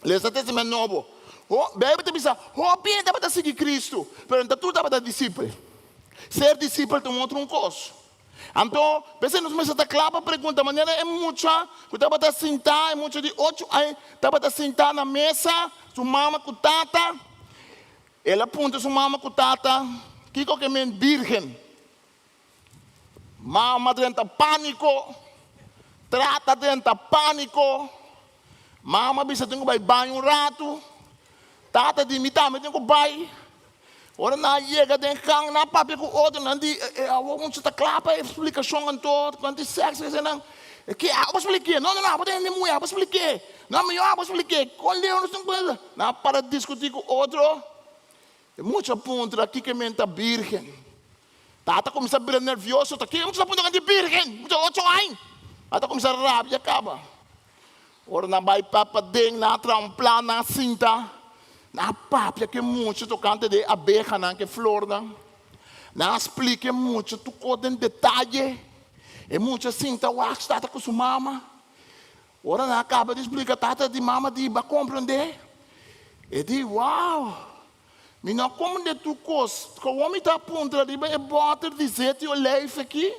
Lesa Testament Nobo. Ho, Bijbel ta bisa, hopi hende tabata sigui Kristu, pero no ta tur tabata disipel. Ser disipel ta un otro un kos. Anto, p'esei nos mester ta kla pa pregunta, manera e mucha ku tabata sintá, e mucha di ocho aña, tabata sintá na mesa, su mama ku tata, el a puntra su mama ku tata, Kiko ke men bírgen? Mama drenta pániko, trata drenta pániko. Mama bisa tin ku bai baño un ratu. Tata di mi tambe tin ku bai. Ora nan a yega den gang, nan a papia ku otro, nan di, e awor mucha ta kla pa e splikashon anto, tokante sèks esei nan. Ke abo splik'é? No, no, no, abo ta hende muhé, abo splik'é. No, mihó abo splik'é. Kon leu nos tin ku. Nan a para diskutí ku otro. E mucha puntra kiko men ta bírgen. Tata kuminsá bira nervioso, ta kiko mucha ta puntra di bírgen? Mucha ocho aña. Tata kuminsá rabia kaba. Ora nan bai pa paden, nan a traha un plan, nan a sinta, nan a papia ku e mucha tokante di e abehanan, ku e flornan. Nan a splika e mucha tur kos den detaye. E mucha sinta wak tata ku su mama. Ora nan a kaba di splika, tata di mama di, Bo a komprendé? E di, Wow! Mi no a komprendé tur kos. Kawon mi ta puntra riba e bòter di zeti olijf aki,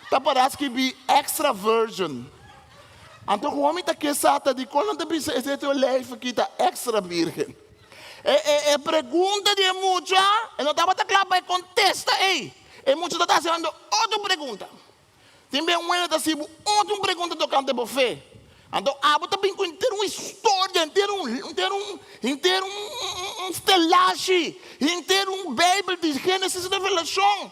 ta pará skibí extra virgin. Anto kawon mi ta ke sa ta dikon nan ta bisa e zeti olijf aki ta extra virgen? E, e, e pregunta di e mucha, e no tabata kla pa e kontesta ei. E mucha tabata hasiendo otro pregunta. Tin be un hende ta hasi bo otro pregunta tokante bo fe. Anto abo ta bin ku henter un historia, henter un, henter un, henter un, un stelashi, henter un Beibel di Génesis Revelashon.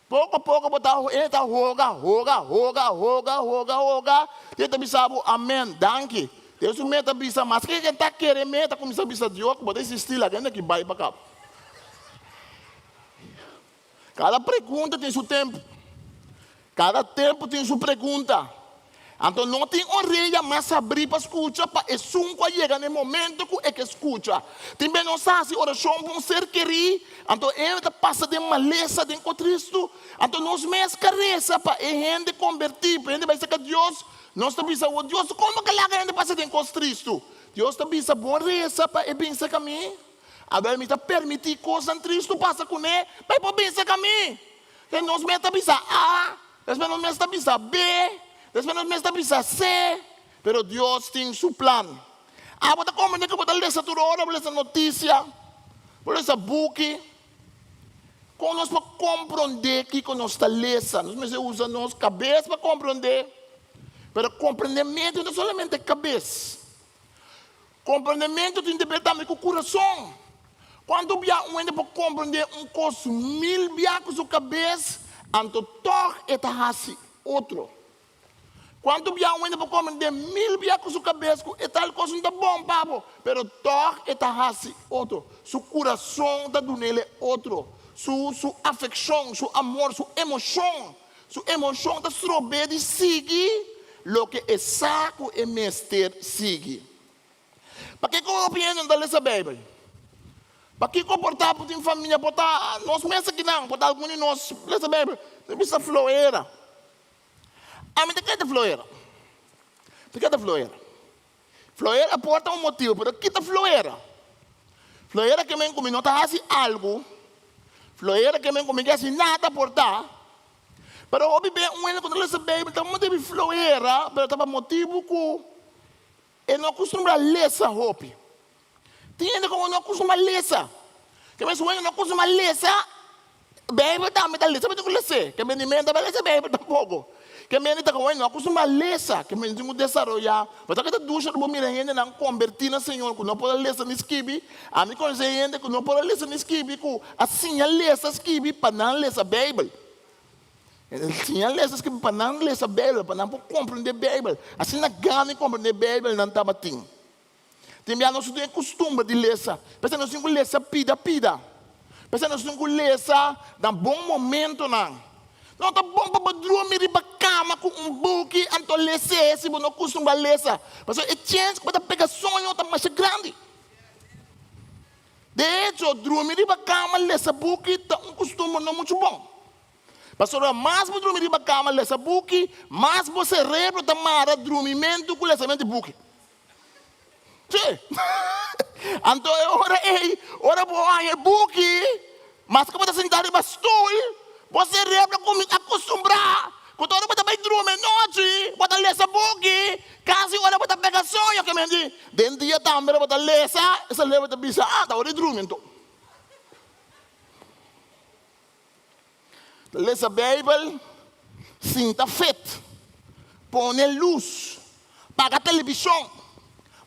Poko a poko bo ta, e ta hoga, hoga, hoga, hoga, hoga, hoga, te ta bisa bo amen, danki. Te su mes ta bisa, maske ke ta kere me, ta kuminsá bisa Dios ku bo ta insistí laga hende aki bai pa kaba. Kada pregunta tin su tempu. Kada tempu tin su pregunta. Anto no tin oreya mas habrí pa skucha pa esun ku a yega na e momento ku e ke skucha. Tin bes nos ta hasi orashon pa un ser kerí, anto e ta pasa den malesa, den kos tristu. Anto nos mes ka resa pa e hende kombertí, pa e hende bai serka Dios. Nos ta bisa, O Dios, komo ke laga hende pasa den kos tristu? Dios ta bisa, Bo resa pa e bin serka mi. Abel, mi ta permití kosnan tristu pasa kuné pa e por bin serka mi. Te nos mes ta bisa A, despues nos mes ta bisa B, despues nos mes ta bisa C, pero Dios tin su plan. Abo ta komprendé ku bo ta lesa tur ora, bo lesa notisia, bo lesa buki. Kon nos por komprondé kiko nos ta lesa? Nos mester usa nos kabes pa komprondé. Pero komprendementu no ta solamente kabes. Komprendementu tin te ber tambe ku kurason. Kuantu bia un hende por komprendé un kos mil bia ku su kabes, anto tòg e ta hasi otro? Kuantu bia un hende por komprendé mil bia ku su kabes ku e tal kos no ta bon pa bo, pero tòg e ta hasi otro? Su kurason ta dun'el e otro. Su su afekshon, su amor, su emoshon, su emoshon ta strob'é di sigui loke e sa ku e mester sigui. Pakiko hopi hende no ta lesa Beibel? Pakiko por ta bo tin famia, por ta nos mes akinan, por ta algun di nos lesa Beibel? Ta bisa floera. Ami ta kere ta floera. Ta kere ta floera. Floera por ta un motibu, pero kita floera? Floera ke men ku mi no ta hasi algu, floera ke men ku mi ke hasi nada por ta. Pero hopi bia un hende ku ta lesa Beibel ta un debi flohera, pero ta pa motibu ku e no akustumbrá lesa hopi. Tin hende ku no akustumbrá lesa. Ke mes un hende no akustumbrá lesa, Beibel tambe ta lesa, bo tin ku les'é. Ke men di men ta bai lesa Beibel tampoko. Ke men ta ku no akustumbrá lesa, ke men tin ku desaroyá. Bo ta keda dushi ora bo mira hendenan kombertí na Señor ku no por a lesa ni skibi. Ami konosé hende ku no por a lesa ni skibi ku a siña lesa skibi pa nan lesa Beibel. Siña lesa skibi pa nan lesa Beibel, pa nan por komprendé Beibel. Asina gana di komprendé Beibel nan tabatin. Tin bia nos no tin e kustumber di lesa. P'esei nos tin ku lesa pida pida. P'esei nos tin ku lesa na bon momentonan. No ta bon pa bo drumi riba kama ku un buki anto les'é si bo no kustumbrá lesa. Pasobra e chèns ku bo ta pega soño ta masha grandi. De echo, drumi riba kama lesa buki ta un kustumber no muchu bon. Pasobra mas bo drumi riba kama lesa buki, mas bo serebro ta mara drumimentu ku lesamentu di buki. Sí. Anto e ora ei, ora bo haña e buki, mas ku bo ta sintá riba stul, bo serebro kuminsá akustumbrá ku ta ora bo ta bai drumi anochi, bo ta lesa buki, kasi ora bo ta pega soño, ke men di, den dia tambe ora bo ta lesa, e serebro ta bisa, ah, ta ora di drumi anto. Ta lesa Beibel, sinta fet, pone lus, paga televishon,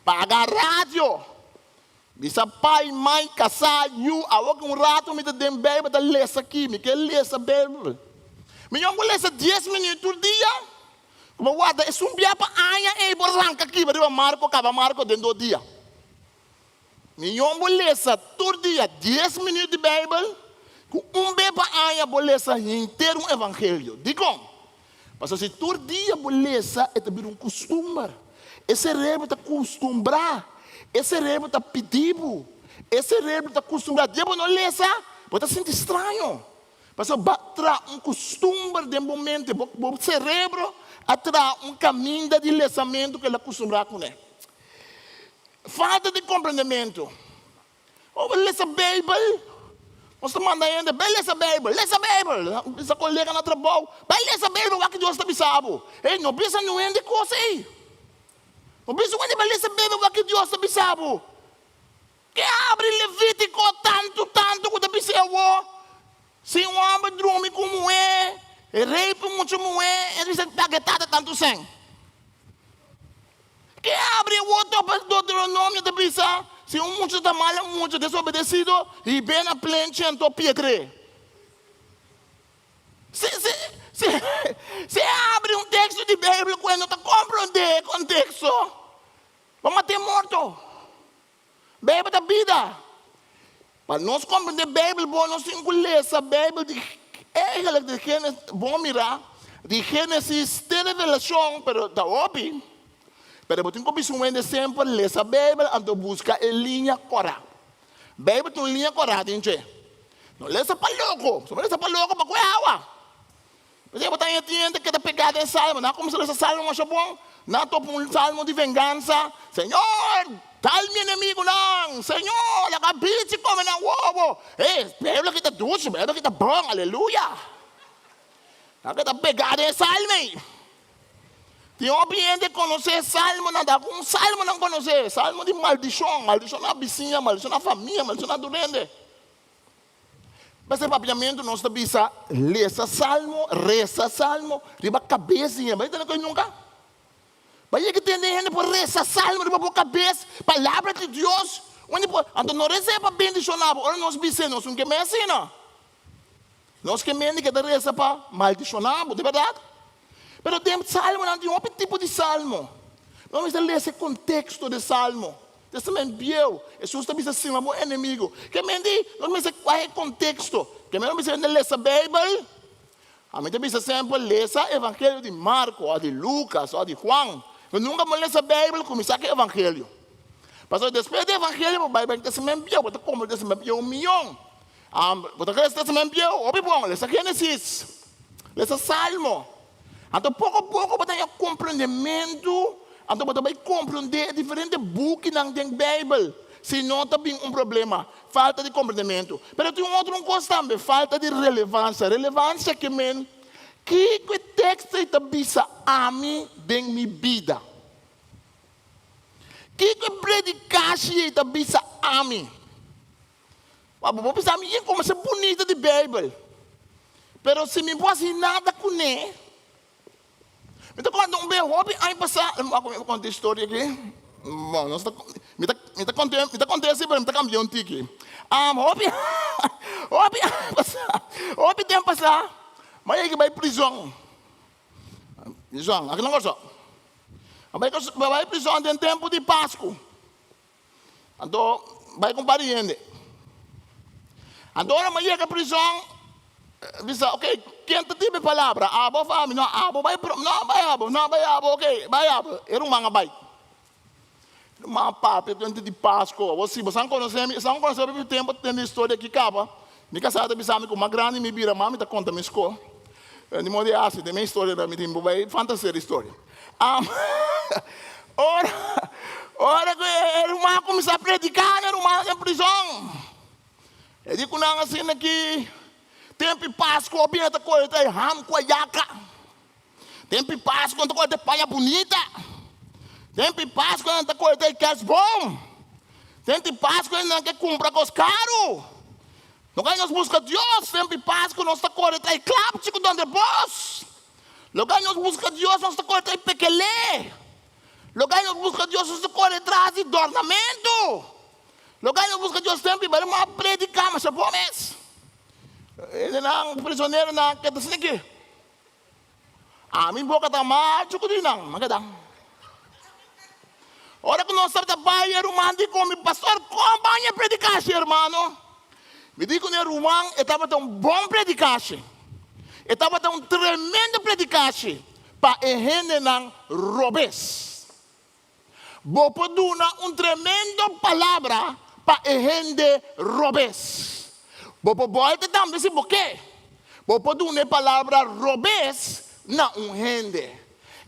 paga radio, bisa pai, mai, kasá, yu, awor ki un ratu mi ta den Beibel ta lesa aki, mi ke lesa Beibel. Mi yòn ku lesa dies minüt tur dia, ku bo warda esun bia pa aña ei bo ranka kiba riba Marko, kaba Marko den dos dia. Mion bo lesa tur dia dies minüt di Beibel, ku un be pa aña bo lesa henter un evangelio. Dikon? Pasobra si tur dia bo lesa e ta bira un kustumber. E serebro ta kustumbrá. E serebro ta pidi bo. E serebro ta kustumbrá. Dia bo no lesa, bo ta sinti straño. Pasobra bo a traha un kustumber den bo mente. Bo serebro a traha un kaminda di lesamentu ku el a kustumbrá kuné. Falta di komprendementu. Ora bo lesa Beibel, nos ta manda hende, Bai lesa Beibel, lesa Beibel. Bisa kolega na trabou, Bai lesa Beibel, wak Dios ta bisa bo. Ey, no bisa niun hende kos ey. No bisa un hende bai lesa Beibel, wak Dios ta bisa bo. Ke habri Levítiko tantu tantu ku ta bis'é awor? Si un hòmber drumi ku un muhé, e rei ku mucha muhé, e ta bisa paga e tata tantu sèn. Ke abri e woto pa Deuteronomio ta bisa, Si un mucha ta mal, un mucha desobedesido, hib'é na plenchi anto piedr'é. Si, si, si, si e abri un teksto di Beibel ku e no ta komprondé e konteksto, bo mat'é morto. Beibel ta bida. Pa nos komprendé Beibel bon, nos tin ku lesa Beibel di eigenlijk di Génesis, bon mirá, di Génesis te Revelashon, pero ta hopi. Pero bo tin ku bisa un hende semper lesa Beibel anto buska e liña kòrá. Beibel tin un liña kòrá den dje. No lesa pa loko, si bo lesa pa loko bo kohe awa. P'esei bo ta haña tin hende keda pegá den salmo. Nan a kuminsá lesa salmo masha bon. Nan a topa un salmo di vengansa. Señor, dal mi enemigunan! Señor, laga bichi kome nan wowo! Hey, Beibel aki ta dushi, Beibel aki ta bon, aleluya! Nan keda pegá den e salmo ei. Tin hopi hende konosé e salmonan, ta algun salmo nan konosé, salmo di maldishon, maldishon na bisiña, maldishon na famia, maldishon na tur hende. P'esei papiamentu nos ta bisa, lesa salmo, resa salmo riba kabes di hende. Bo a tende koe nunka? Bo a yega tende hende por resa salmo riba bo kabes, palabra di Dios? Un hende por, anto no res'é pa bendishoná bo. Ora nos bis'é, nos no ke mei asina. Nos ke mende ke ta resa pa maldishoná bo, di bèrdat? Pero den salmonan tin hopi tipo di salmo. Nos mester lesa e konteksto di salmo. Testament Bieu, Hesus ta bisa stima bo enemigo. Ke men di nos mester wak e konteksto. Ke men nos mester hende lesa Beibel? Ami ta bisa semper lesa Evangelio di Marko òf di Lukas òf di Juan. Pero nunka bo lesa Beibel kuminsá ku Evangelio. Pasobra despues di Evangelio bo bai bai Testament Bieu, bo ta komprende Testament Bieu un mion. Bo ta lesa Testament Bieu? Hopi bon, lesa Génesis, lesa Salmo. Anto poko poko bo ta haña komprendementu, anto bo ta bai komprendé e diferente bukinan den Beibel. Si no ta bin un problema, falta di komprendementu. Pero tin un otro un kos tambe, falta di relevansia. Relevansia ke men? Kiko e teksto ei ta bisa ami den mi bida? Kiko e predikashi ei ta bisa ami? Bo por bisa mi, Yen komo esei bunita di Beibel, pero si mi por hasi nada kuné. Mi ta konta un bes hopi aña pasá, mi a konta e historia aki, bon nos ta, mi ta, mi ta konta, mi ta konta esei pero mi ta kambia un tiki. Hopi, hopi aña pasá, hopi tempu pasá, mi a yega bai prizòn, prizòn, aki na Kòrsou. Mi a bai, mi a bai prizòn den tempu di Pasku. Anto bai ku un par di hende. Anto ora mi a yega prizòn, bisa, ok, ken ta tiba e palabra? Abo òf ami? No, abo bai prome. No, bai abo. No, bai abo. Ok, bai abo. E ruman a bai. E ruman a papia durante di Pasko. Awor si boso a konosé mi, esnan ku konosé mi hopi tempu ta tende e historia aki kaba. Mi kasá ta bisa mi ku mas grandi mi bira, mas mi ta konta mi skol. Di modo di hasi, den mi historia mi tin bo bai fantasia di historia. Ora, ora ku e ruman a kuminsá prediká na e rumannan den prizòn, e di ku nan asina ki tempu di Paskua bini ta kore ta e ham ku ayaka. Tempu di Paskua nan ta kore ta e paña bunita. Tempu di Paskua nan ta kore ta e kerstboom. Tempu di Paskua nan ke kumpra kos karu. Loke nos buska Dios tempu di Paskua nos ta kore ta e klapchi ku donde bos. Loke nos buska Dios nos ta kore tras di pekelé. Loke nos buska Dios nos ta kore tras di dornamentu. Loke nos buska Dios tempu i bai a prediká masha bon mes. Hendenan prisoneronan ke ta sinti ki ami boka ta machu ku di nan, ma keda. Ora ku nos tabata bai e ruman di ku mi, Pastor, kon ban e predikashi, hermano? Mi di ku e ruman e tabata un bon predikashi. E tabata un tremendo predikashi pa e hendenan robes. Bo por duna un tremendo palabra pa e hende robes. Bo por bòlta tambe si bo ke. Bo por duna e palabra robes na un hende.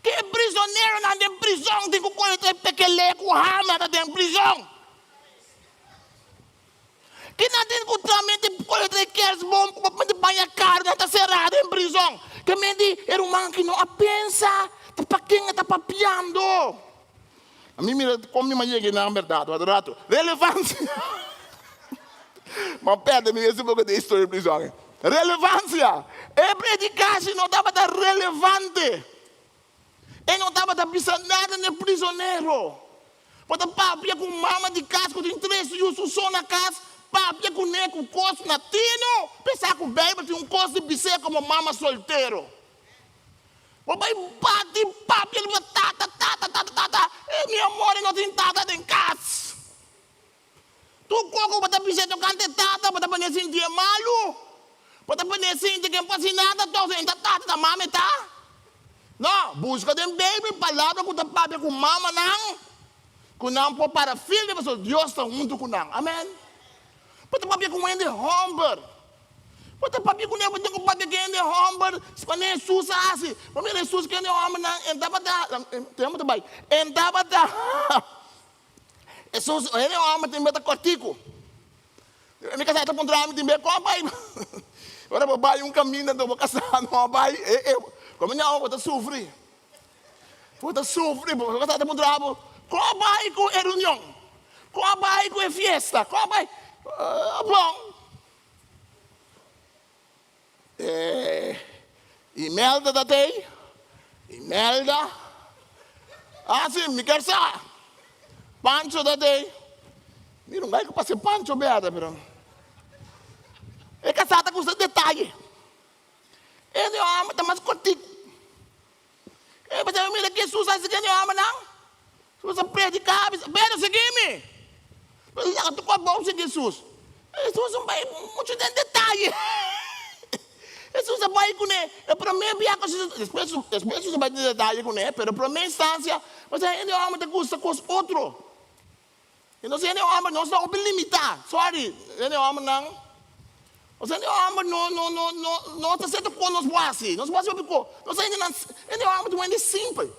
Ke e prisoneronan den prizon tin ku kore ta e pekelé ku hama ta den prizon? Ke nan tin ku tramente kore ta e kersboom ku bo mester baña karu nan ta será den prizon? Ke men di e ruman ki no a pensa ta pa ken e ta papiando. Mi mira kon mi a yega nan bèrdat wak rato. Relevansia. M'a pèrdè mi mes un poko den historia di prizòn. Relevansia. E predikashi no tabata relevante. E no tabata bisa nada n'e prizonero. Bo ta papia ku mama di kas ku tin tres yu su so na kas, papia kuné ku kos na tino, p'esá ku Beibel tin un kos di bis'é komo mama soltero. Bo bai bati papia riba tata, tata, tata, tata, e mi amor e no tin tata den kas. Tur kos ku bo ta bisa tokante tata, bo ta pone sinti e malu. Bo ta pone sinti ke no hasi nada tòg, e ta tata, ta mama e ta. No, buska den Beibel palabra ku ta papia ku mamanan, ku nan por para firme pasobra Dios ta huntu ku nan. Amen. Bo ta papia ku hende hòmber. Bo ta papia ku nan, bo tin ku papia ku hende hòmber, manera Hesus a hasi. Bo mira Hesus ku hende hòmbernan, e tabata, tempu ta bai, e tabata. Hesus, hende hòmber tin beta kòrtiku. Mi kasá ta puntra mi tin be kon bai. Ora bo bai un kaminda anto bo kasá no a bai, e e komo ña bo ta sufri. Bo ta sufri, bo kasá ta puntra bo, kon bai ku e reunion? Kon bai ku e fiesta? Kon bai? Bon. E Imelda ta tei? Imelda? Ah si, mi ker sa. Pancho ta tei? Mira un gai ku parse Pancho berde pero e kasá ta gusta detaye. E di hòmber ta mas kortiku. E pasobra mira Jesus a hasi ku e di hòmbernan. Jesus a prediká, a bisa, Pedro, sigui mi. Pedro laga tur kos bou sigui Jesus. Jesus no bai muchu den detaye. Jesus a bai kuné e promé bia ku Jesus, despues despues Jesus a bai den detaye kuné, pero promé instansia, pasobra hende hòmber ta gusta kos otro. I nos hende hòmber nos ta hopi limitá, sorry hende hòmbernan, nos hende hòmber no no no no no ta seta kos nos por hasi, nos por hasi hopi kos, nos hendenan hende hòmber ta un hende simpel.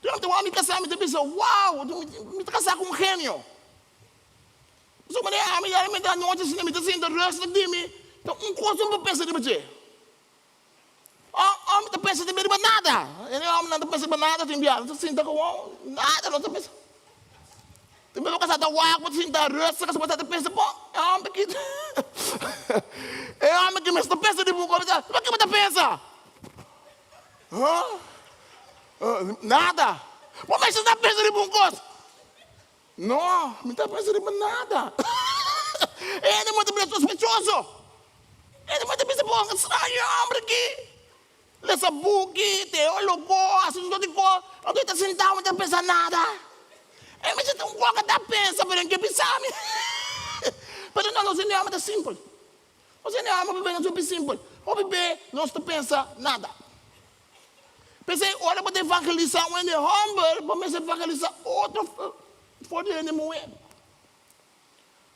Durante ora mi kasá mi ta bisa, wow, mi ta kasá ku un genio. Pasobra manera ami ya mi ta anochi asina mi ta sinta rustig di mi, ta un kos mi por pensa riba dje. pensa tin riba nada. E hòmbernan ta pensa riba nada tin biaha. Nan ta sinta gewoon, nada no ta pensa. Tin bes bo kasá ta wak, bo ta sinta rustig, bo ta pensa, bon, e hòmber aki, e hòmber aki mester pensa riba un kos. Riba ke bo ta pensa? Huh? Nada. Bo mester ta pensa riba un kos. No, mi ta pensa riba nada. E hende bo ta bira sospechoso. E hende bo ta bisa, bo straño homber aki. Lesa buki, teologo, hasi un sort di kos. Anto e ta sentá, bo ta pensa nada. E mester ta un kos ku ta pensa, pero e no ke bisa mi. Pero no, nos hende homber ta simpel. Nos hende homber hopi be nos hopi simpel. Hopi be nos ta pensa nada. P'esei, ora bo ta evangelisá un hende hòmber, bo mester evangelisá otro for di hende muhé.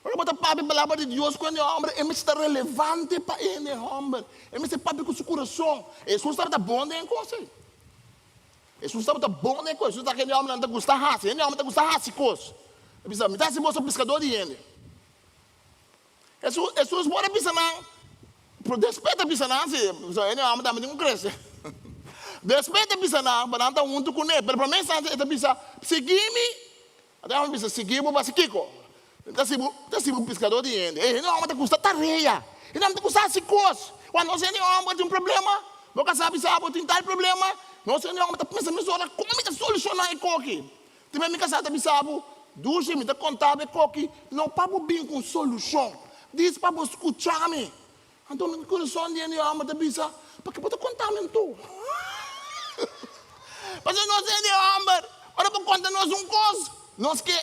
Ora bo ta papia palabra di Dios ku hende hòmber, e mester ta relevante pa e hende hòmber. E mester papia ku su kurason. Hesus tabata bon den e kos ei. Hesus tabata bon den e kos. Hesus ta hende hòmbernan ta gusta hasi. Hende hòmber ta gusta hasi kos. E bisa, Mi ta hasi boso piskadó di hende. Hesus, Hesus por a bisa nan, pero despues ta bisa nan si, pasobra hende hòmber tambe tin ku krese. Despues ta bisa nan pa nan ta huntu kuné, pero promé instante e ta bisa, Sigui mi. Anto e hòmber bisa, Sigui bo pa hasi kiko? Mi ta hasi bo, mi ta hasi bo piskadó di hende. E hende hòmber ta gusta tarea, hende hòmber ta gusta hasi kos. Wak nos hende hòmber tin un problema, bo kasá bisa bo tin tal problema, nos hende hòmber ta pensa mesora, kon mi ta solushoná e koki? Tin mi kasá ta bisa bo, Dushi, mi ta konta bo e koki, no pa bo bin ku un solushon, dis pa bo skucha mi. Anto mi kurason di hende hòmber ta bisa, Pakiko bo ta konta mi anto? Pasobra nos hende hòmber, ora bo konta nos un kos, nos ke,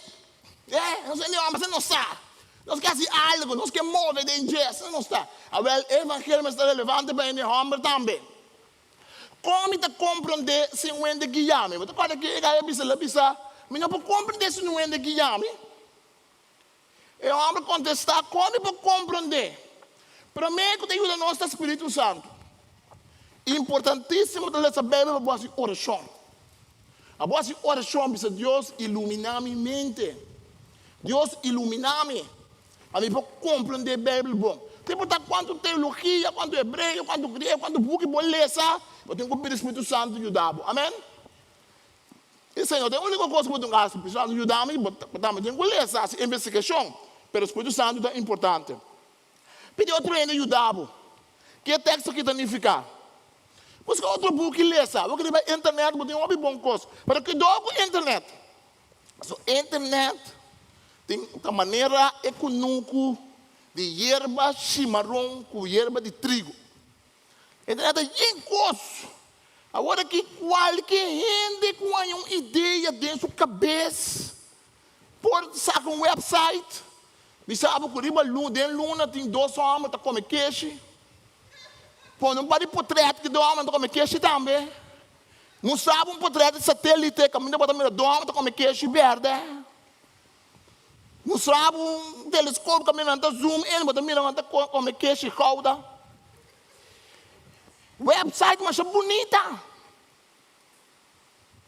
eh, nos hende hòmber asina nos sa. Nos ke hasi algu, nos ke move den dje, asina nos ta. Awèl, e evangelio mester ta relevante pa hende hòmber tambe. Kon mi ta komprondé si un hende guia mi? Bo ta kòrda ke e gai a bisa? El a bisa, Mi no por komprondé si un hende guia mi. E hòmber kontestá, Kon mi por komprondé? Promé ku ta yuda nos ta spiritu santu. Importantísimo ta lesa Beibel pa bo hasi orashon. Abo hasi orashon, bisa Dios, iluminá mi mente. Dios, iluminá mi. Pa mi por komprendé Beibel bon. No importá kuantu teologia, kuantu hebreo, kuantu griego, kuantu buki bo lesa, bo tin ku pidi Spiritu Santu yuda bo. Amen? Esei no ta e úniko kos ku bo tin ku hasi. Spiritu Santu yuda mi, bo tambe tin ku lesa, hasi investigashon. Pero Spiritu Santu ta importante. Pidi otro hende yuda bo. Ke teksto aki ta nifiká? Buska otro buki lesa. Bo riba internet bo tin hopi bon kos. Pero kidó ku internet. Pasobra internet tin ta manera e kunuku di yerba shimaron ku yerba di trigo. Internet ta yen kos. Awor aki kualke hende ku haña un idea den su kabes por saka un website. Mi sa bo ku riba luna, den luna tin dos hòmber ta kome keshi. Pone un par di potrèt ku e dos hòmbernan ta kome keshi tambe. Mustra bo un potrèt di satélite kaminda bo ta mira dos hòmber ta kome keshi bèrdè. Mustra bo un teleskop kaminda nan ta zoom in, bo ta mira nan ta kome keshi gouda. Website masha bunita.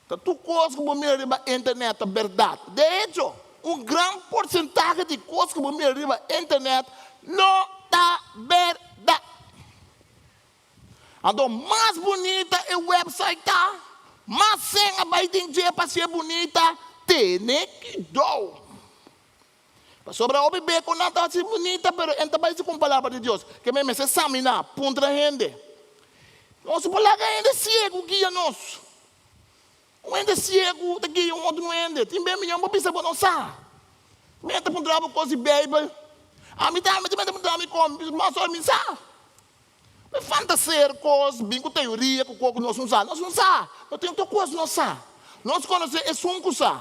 Ta tur kos ku bo mira riba internet ta bèrdat. De echo, un gran porsentahe di kos ku bo mira riba internet no ta bèrdat. Anto mas bunita e website ta, mas sen a bai den dje pa hasié bunita, tene kidou. Pasobra hopi be ku nan ta hasi bunita, pero e no ta bai segun palabra di Dios. Ke men mester saminá, puntra hende. Nos no por laga hende siegu guia nos. Un hende siegu ta guia un otro hende. Tin be miyon bo bisa bo no sa. Mi ta puntra bo kos di Beibel. Ami tambe tin be ta puntra mi kos, mi bisa mas ora mi sa. Mi fantaseer kos, bin ku teoria ku kos ku nos no sa. Nos no sa. No tin otro kos nos sa. Nos konosé esun ku sa.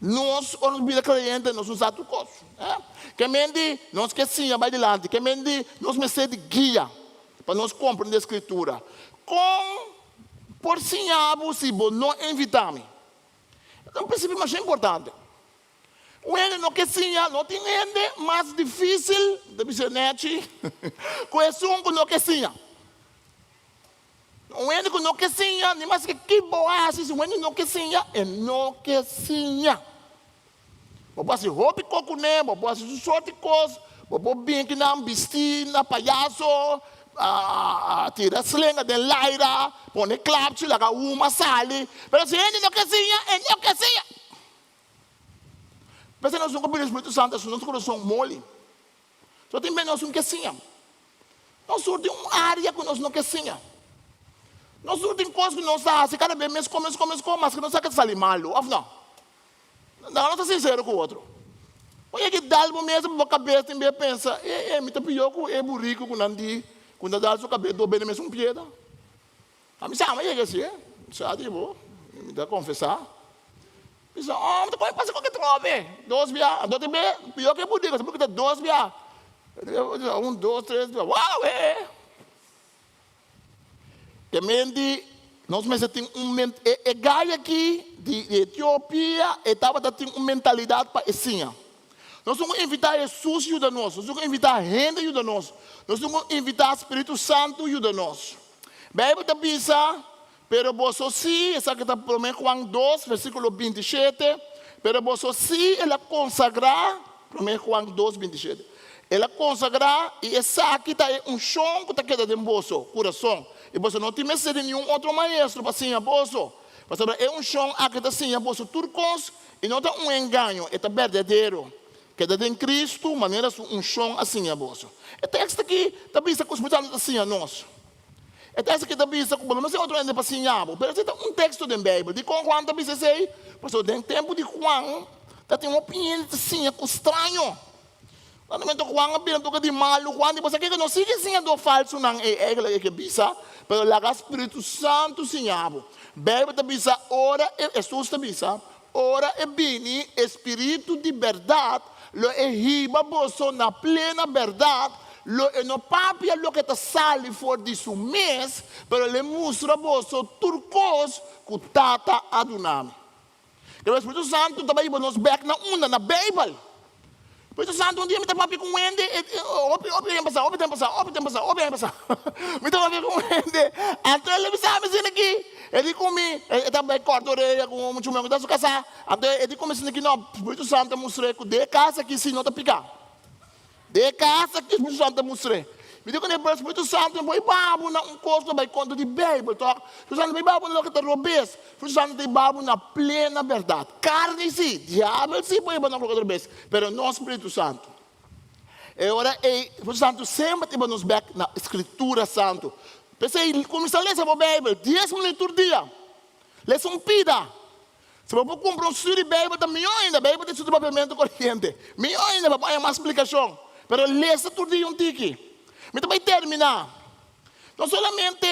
Nos, ora nos bira kreyente, nos no sa tur kos. Ke men di nos ke siña bai dilanti? Ke men di nos mester di guia pa nos komprendé Skritura? Kon por siña bo si bo no invitá mi? E ta un prinsipio masha importante. Un hende no ke siña, no tin hende mas difísil, ta bisa nèchi, ku esun ku no ke siña. Un hende ku no ke siña, ni maske ki bo hasi, si un hende no ke siña, e no ke siña. Bo por hasi hopi kos kuné, bo por hasi tur sort di kos, bo por bin kinan bistí na payaso. Tira slenga den laira, pone klapchi, laga huma sali. Pero si hende no ke siña, e no ke siña. P'esei nos nunka pidi Spiritu Santu asun nos kurason moli. So tin bes nos no ke siña. Nos tur tin un área ku nos no ke siña. Nos tur tin kos ku nos ta hasi kada bes meskos, meskos, meskos, maske nos sa ke ta sali malu, òf no? Nan no ta sinsero ku otro. Bo yega i dal bo mes bo kabes tin bes pensa, e e mi ta pió ku e buriku ku nan di ku ta dal su kabes dor bende mes un piedra. A mi sa mi a yega asi, mi sa di bo, mi ta konfesá. Mi sa, oh, mi ta kohe pasa koke trobe, dos bia, anto tin be pió ku e buriku, e buriku ta dos bia. Un, dos, tres bia, wow, e e. Te men di nos mester tin un ment e e gai aki di di Etiopia e tabata tin un mentalidat pa e siña. Nos tin ku invitá Hesus yuda nos, nos tin ku invitá hende yuda nos, nos tin ku invitá Spiritu Santu yuda nos. Beibel ta bisa, Pero boso sí, esaki ta promé Juan dos versíkulo 27, pero boso sí el a konsagrá, promé Juan dos 27, El a konsagrá, i esaki ta e unshon ku ta keda den boso kurason, i boso no tin mester di niun otro maestro pa siña boso, pasobra e unshon aki ta siña boso tur kos, i no ta un engaño, e ta berdadero. Keda den Kristu manera su unshon a siña boso. E teksto aki ta bisa ku Spiritu Santu ta siña nos. E teksto aki ta bisa ku bo no mester otro hende pa siña bo. Pero esei ta un teksto den Beibel. Dikon Juan ta bisa esei? Pasobra den tempu di Juan ta tin hopi hende ta siña ku straño. Tanto Juan a bira toka di malu. Juan di, Bo sa kiko? No sigui siñadó falsunan ei. Eigenlijk e ke bisa, pero laga Spiritu Santu siña bo. Beibel ta bisa, ora e, Hesus ta bisa, Ora e bini, e Spiritu di bèrdat lo e hiba boso na plena bèrdat, lo e no papia loke ta sali for di su mes, pero lo e mustra boso tur kos ku Tata a duna mi. Pero Spiritu Santu ta bai hiba nos bèk na unda? Na Beibel. Spiritu Santu, un dia mi ta papia ku un hende, hopi, hopi aña pasá, hopi tempu pasá, hopi tempu pasá, hopi aña pasá. Mi ta papia ku un hende, anto el a bisa mi asina aki, e di ku mi, e ta bai kòrta oreya ku un muchu muhé ku ta su kasá, anto e di ku mi asina aki, no, Spiritu Santu a mustr'é ku den e kas aki si no ta piká. Den e kas aki Spiritu Santu a mustr'é. Mi di kuné, pero Spiritu Santu no por hiba bo na un kos ku ta bai kontra di Beibel, tòg? Spiritu Santu no por hiba bo na loke ta robes. Spiritu Santu ta hiba bo na plena bèrdat. Karni sí, diabel sí por hiba nos loke ta robes, pero no Spiritu Santu. E ora ei, Spiritu Santu semper ta hiba nos bèk na Skritura Santu. P'esei, kuminsá lesa bo Beibel dies minüt tur dia. Lesa un pida. Si bo por kumpra un studio di Beibel ta mihó ainda. Beibel ta estudio papiamentu koriente. Mihó ainda pa bo haña mas splikashon. Pero lesa tur dia un tiki. Mi ta bai terminá. No solamente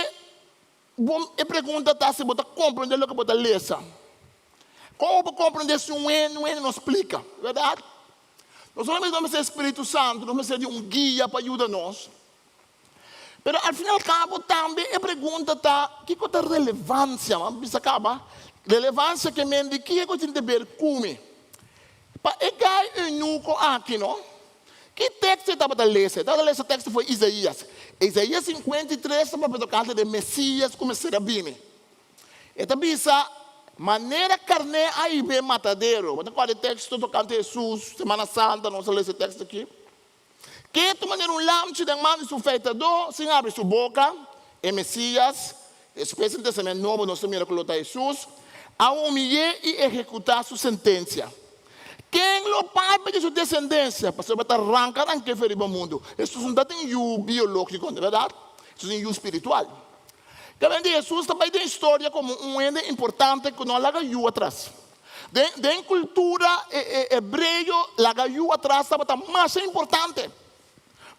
bo e pregunta ta si bo ta komprendé loke bo ta lesa. Kon bo por komprendé si un hende un hende no splika? Bèrdat? No solamente nos mester Spiritu Santu, nos mester di un guia pa yuda nos. Pero al fin y al cabo tambe e pregunta ta, kiko ta relevancia? Bo a bisa caba, relevancia ke men di kiko tin te ber ku mi? Pa e gai eunuco aki no, ki teksto e tabata lesa? E tabata lesa teksto for Isaías. Isaías 53 ta papia tocante di e Mesías ku mester a bini. E ta bisa, Manera karné a hiba e matadero. Bo ta kòrda e teksto tocante Hesus, Semana Santa nos a lesa e teksto aki. Ketu manera un lamchi den man di su feitadó sin habri su boka, e Mesías, despues den Testament Nobo nos ta mira ku lo ta Hesus, a humiy'é i ehekutá su sentensia. Ken lo papia di su desendensia? Pasobra ta ranka rank'é fe riba mundu. Hesus no ta tin yu biológiko, no bèrdat? Hesus tin yu spiritual. Kabende Hesus ta bai den historia komo un hende importante ku no a laga yu atras. Den den kultura hebreo laga yu atras tabata masha importante.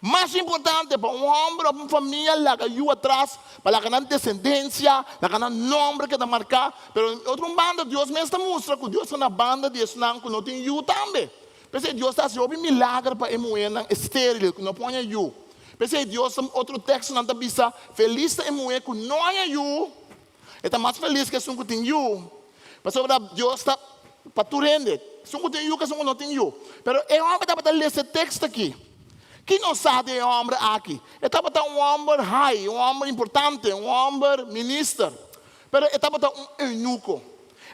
Masha importante pa un hòmber òf un famia laga yu atras pa laga nan desendensia, laga nan nòmber keda marká. Pero otro un banda Dios mes ta mustra ku Dios ta na banda di esnan ku no tin yu tambe. P'esei Dios ta hasi hopi milager pa e muhénan estéril ku no por haña yu. P'esei Dios ta otro tekstonan ta bisa, Felis ta e muhé ku no haña yu. E ta mas felis ku esun ku tin yu, pasobra Dios ta pa tur hende, esun ku tin yu ku esun ku no tin yu. Pero e hòmber tabata lesa e teksto aki. Ki nos sa di e hòmber aki? E tabata un hòmber hai, un hòmber importante, un hòmber minister, pero e tabata un eunuko.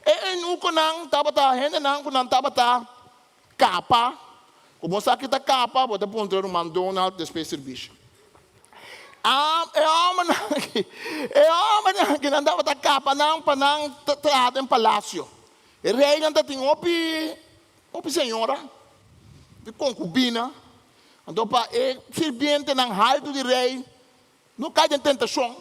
E eunukonan tabata hendenan ku nan tabata kapa. Ku bo sa ki ta kapa, bo ta puntra ruman Donald despues sirbishi. E hòmbernan aki, e hòmbernan aki nan tabata kapa nan pa nan traha den palasio. E reinan ta tin hopi, hopi señora, hopi konkubina. Anto pa e sirbientenan haltu di rei no kai den tentashon,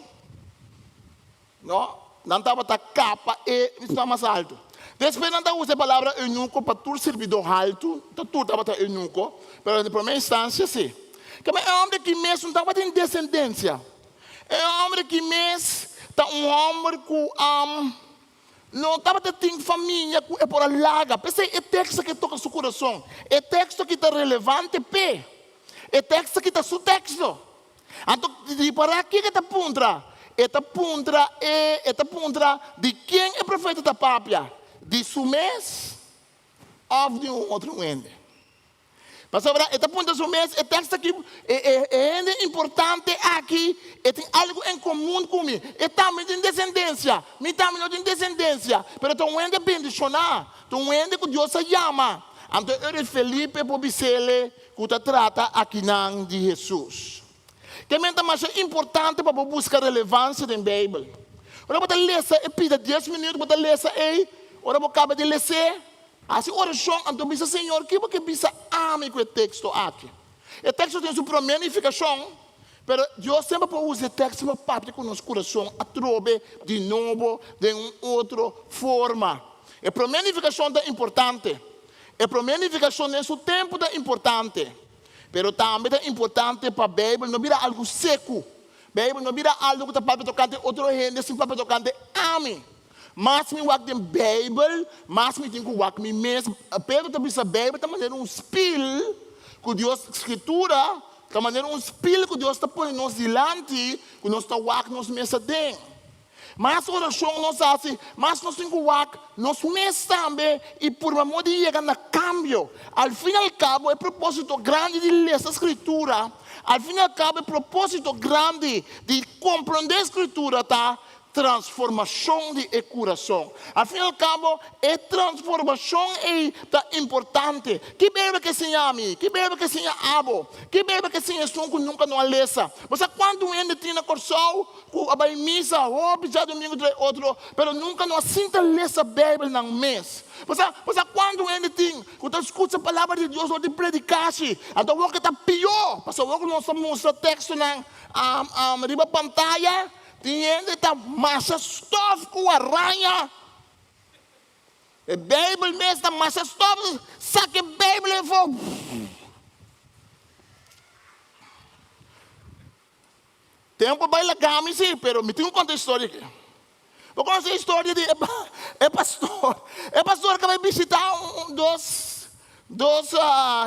no, nan tabata kapa e esnan mas haltu. Despues nan ta usa e palabra eunuko pa tur sirbidó haltu, ta tur tabata eunuko, pero den promé instansia si. Kaba e hòmber aki mes no tabatin desendensia. E hòmber aki mes ta un hòmber ku no tabata tin famia ku e por a laga. P'esei e teksto aki a toka su kurason. E teksto aki ta relevante p'e. E teksto aki ta su teksto. Anto ripará kiko e ta puntra. E ta puntra e e ta puntra di ken e profeta ta papia, di su mes òf di un otro hende. Pasobra e ta puntra su mes, e teksto aki, e e e hende importante aki, e tin algu en komun ku mi. E tambe tin desendensia, mi tambe no tin desendensia, pero ta un hende bendishoná, ta un hende ku Dios a yama. Anto e ora Felipe por bis'ele ku ta trata akinan di Hesus. Ke men ta masha importante pa bo buska relevansia den Beibel. Ora bo ta lesa e pida dies minüt bo ta lesa ei, ora bo kaba di les'é, hasi orashon anto bisa Señor ki bo ke bisa ami ku e teksto aki. E teksto tin su promé nifikashon, pero Dios semper por usa e teksto pa papia ku nos kurason atrobe di nobo den un otro forma. E promé nifikashon ta importante. E promé nifikashon den su tempu ta importante, pero tambe ta importante pa Beibel no bira algu seku. Beibel no bira algu ku ta papia tokante otro hende sin papia tokante ami. Mas mi wak den Beibel, mas mi tin ku wak mi mes. Pedro ta bisa Beibel ta manera un spil ku Dios, Skritura ta manera un spil ku Dios ta pone nos dilanti ku nos ta wak nos mes aden. Mas orashon nos hasi, mas nos tin ku wak nos mes tambe i purba moda di yega na kambio. Al fin al kabo, e propósito grandi di lesa Skritura, al fin al kabo e propósito grandi di komprondé Skritura ta transformashon di e kurason. Al fin al kabo, e transformashon ei ta importante. Ki Beibel ke siña mi? Ki Beibel ke siña abo? Ki Beibel ke siña esun ku nunka no a lesa? Bo sa kuantu hende tin na Kòrsou ku a bai misa hopi djadumingu trae otro, pero nunka no a sinta lesa Beibel nan mes. Bo sa, bo sa kuantu hende tin ku ta skucha palabra di Dios ora di predikashi? Anto awor ke ta pió, pasobra awor ku nos ta mustra tekstonan riba pantaya, tin hende ta masha stòf ku araña. E Beibel mes ta masha stòf, saka e Beibel afó. Tempu a bai laga mi si, pero mi tin ku konta e historia aki. Bo konosé e historia di e pastor? E pastor ku a bai bishitá un dos dos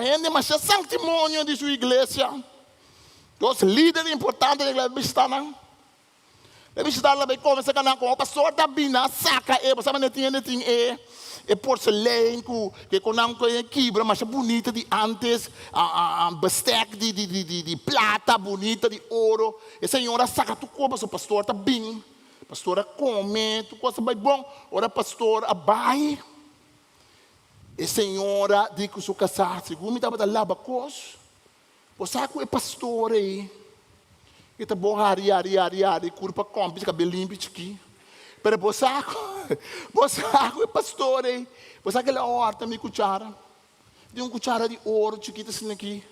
hende masha sanktimonio di su iglesia, dos lider importante di iglesia, a bishitá nan. E bishitá nan bai komensá ku nan komo pastor ta bini a saka e, bo sa manera tin hende tin e e porselein ku ke kon nan ku e kibra masha bunita di antes, bestek di di di di plata bunita di oro. E señora a saka tur kos pasobra pastor ta bin, pastor a kome, tur kos a bai bon. Ora pastor a bai, e señora di ku su kasá, segun mi tabata laba kos, bo sa ku e pastor ei e ta bon hari hari hari hari kurpa kòmpi kabel limpi chikí. Pero bo sa ku bo sa ku e pastor ei, bo sa kila hòrta mi kuchara. Tin un kuchara di oro chikito asina aki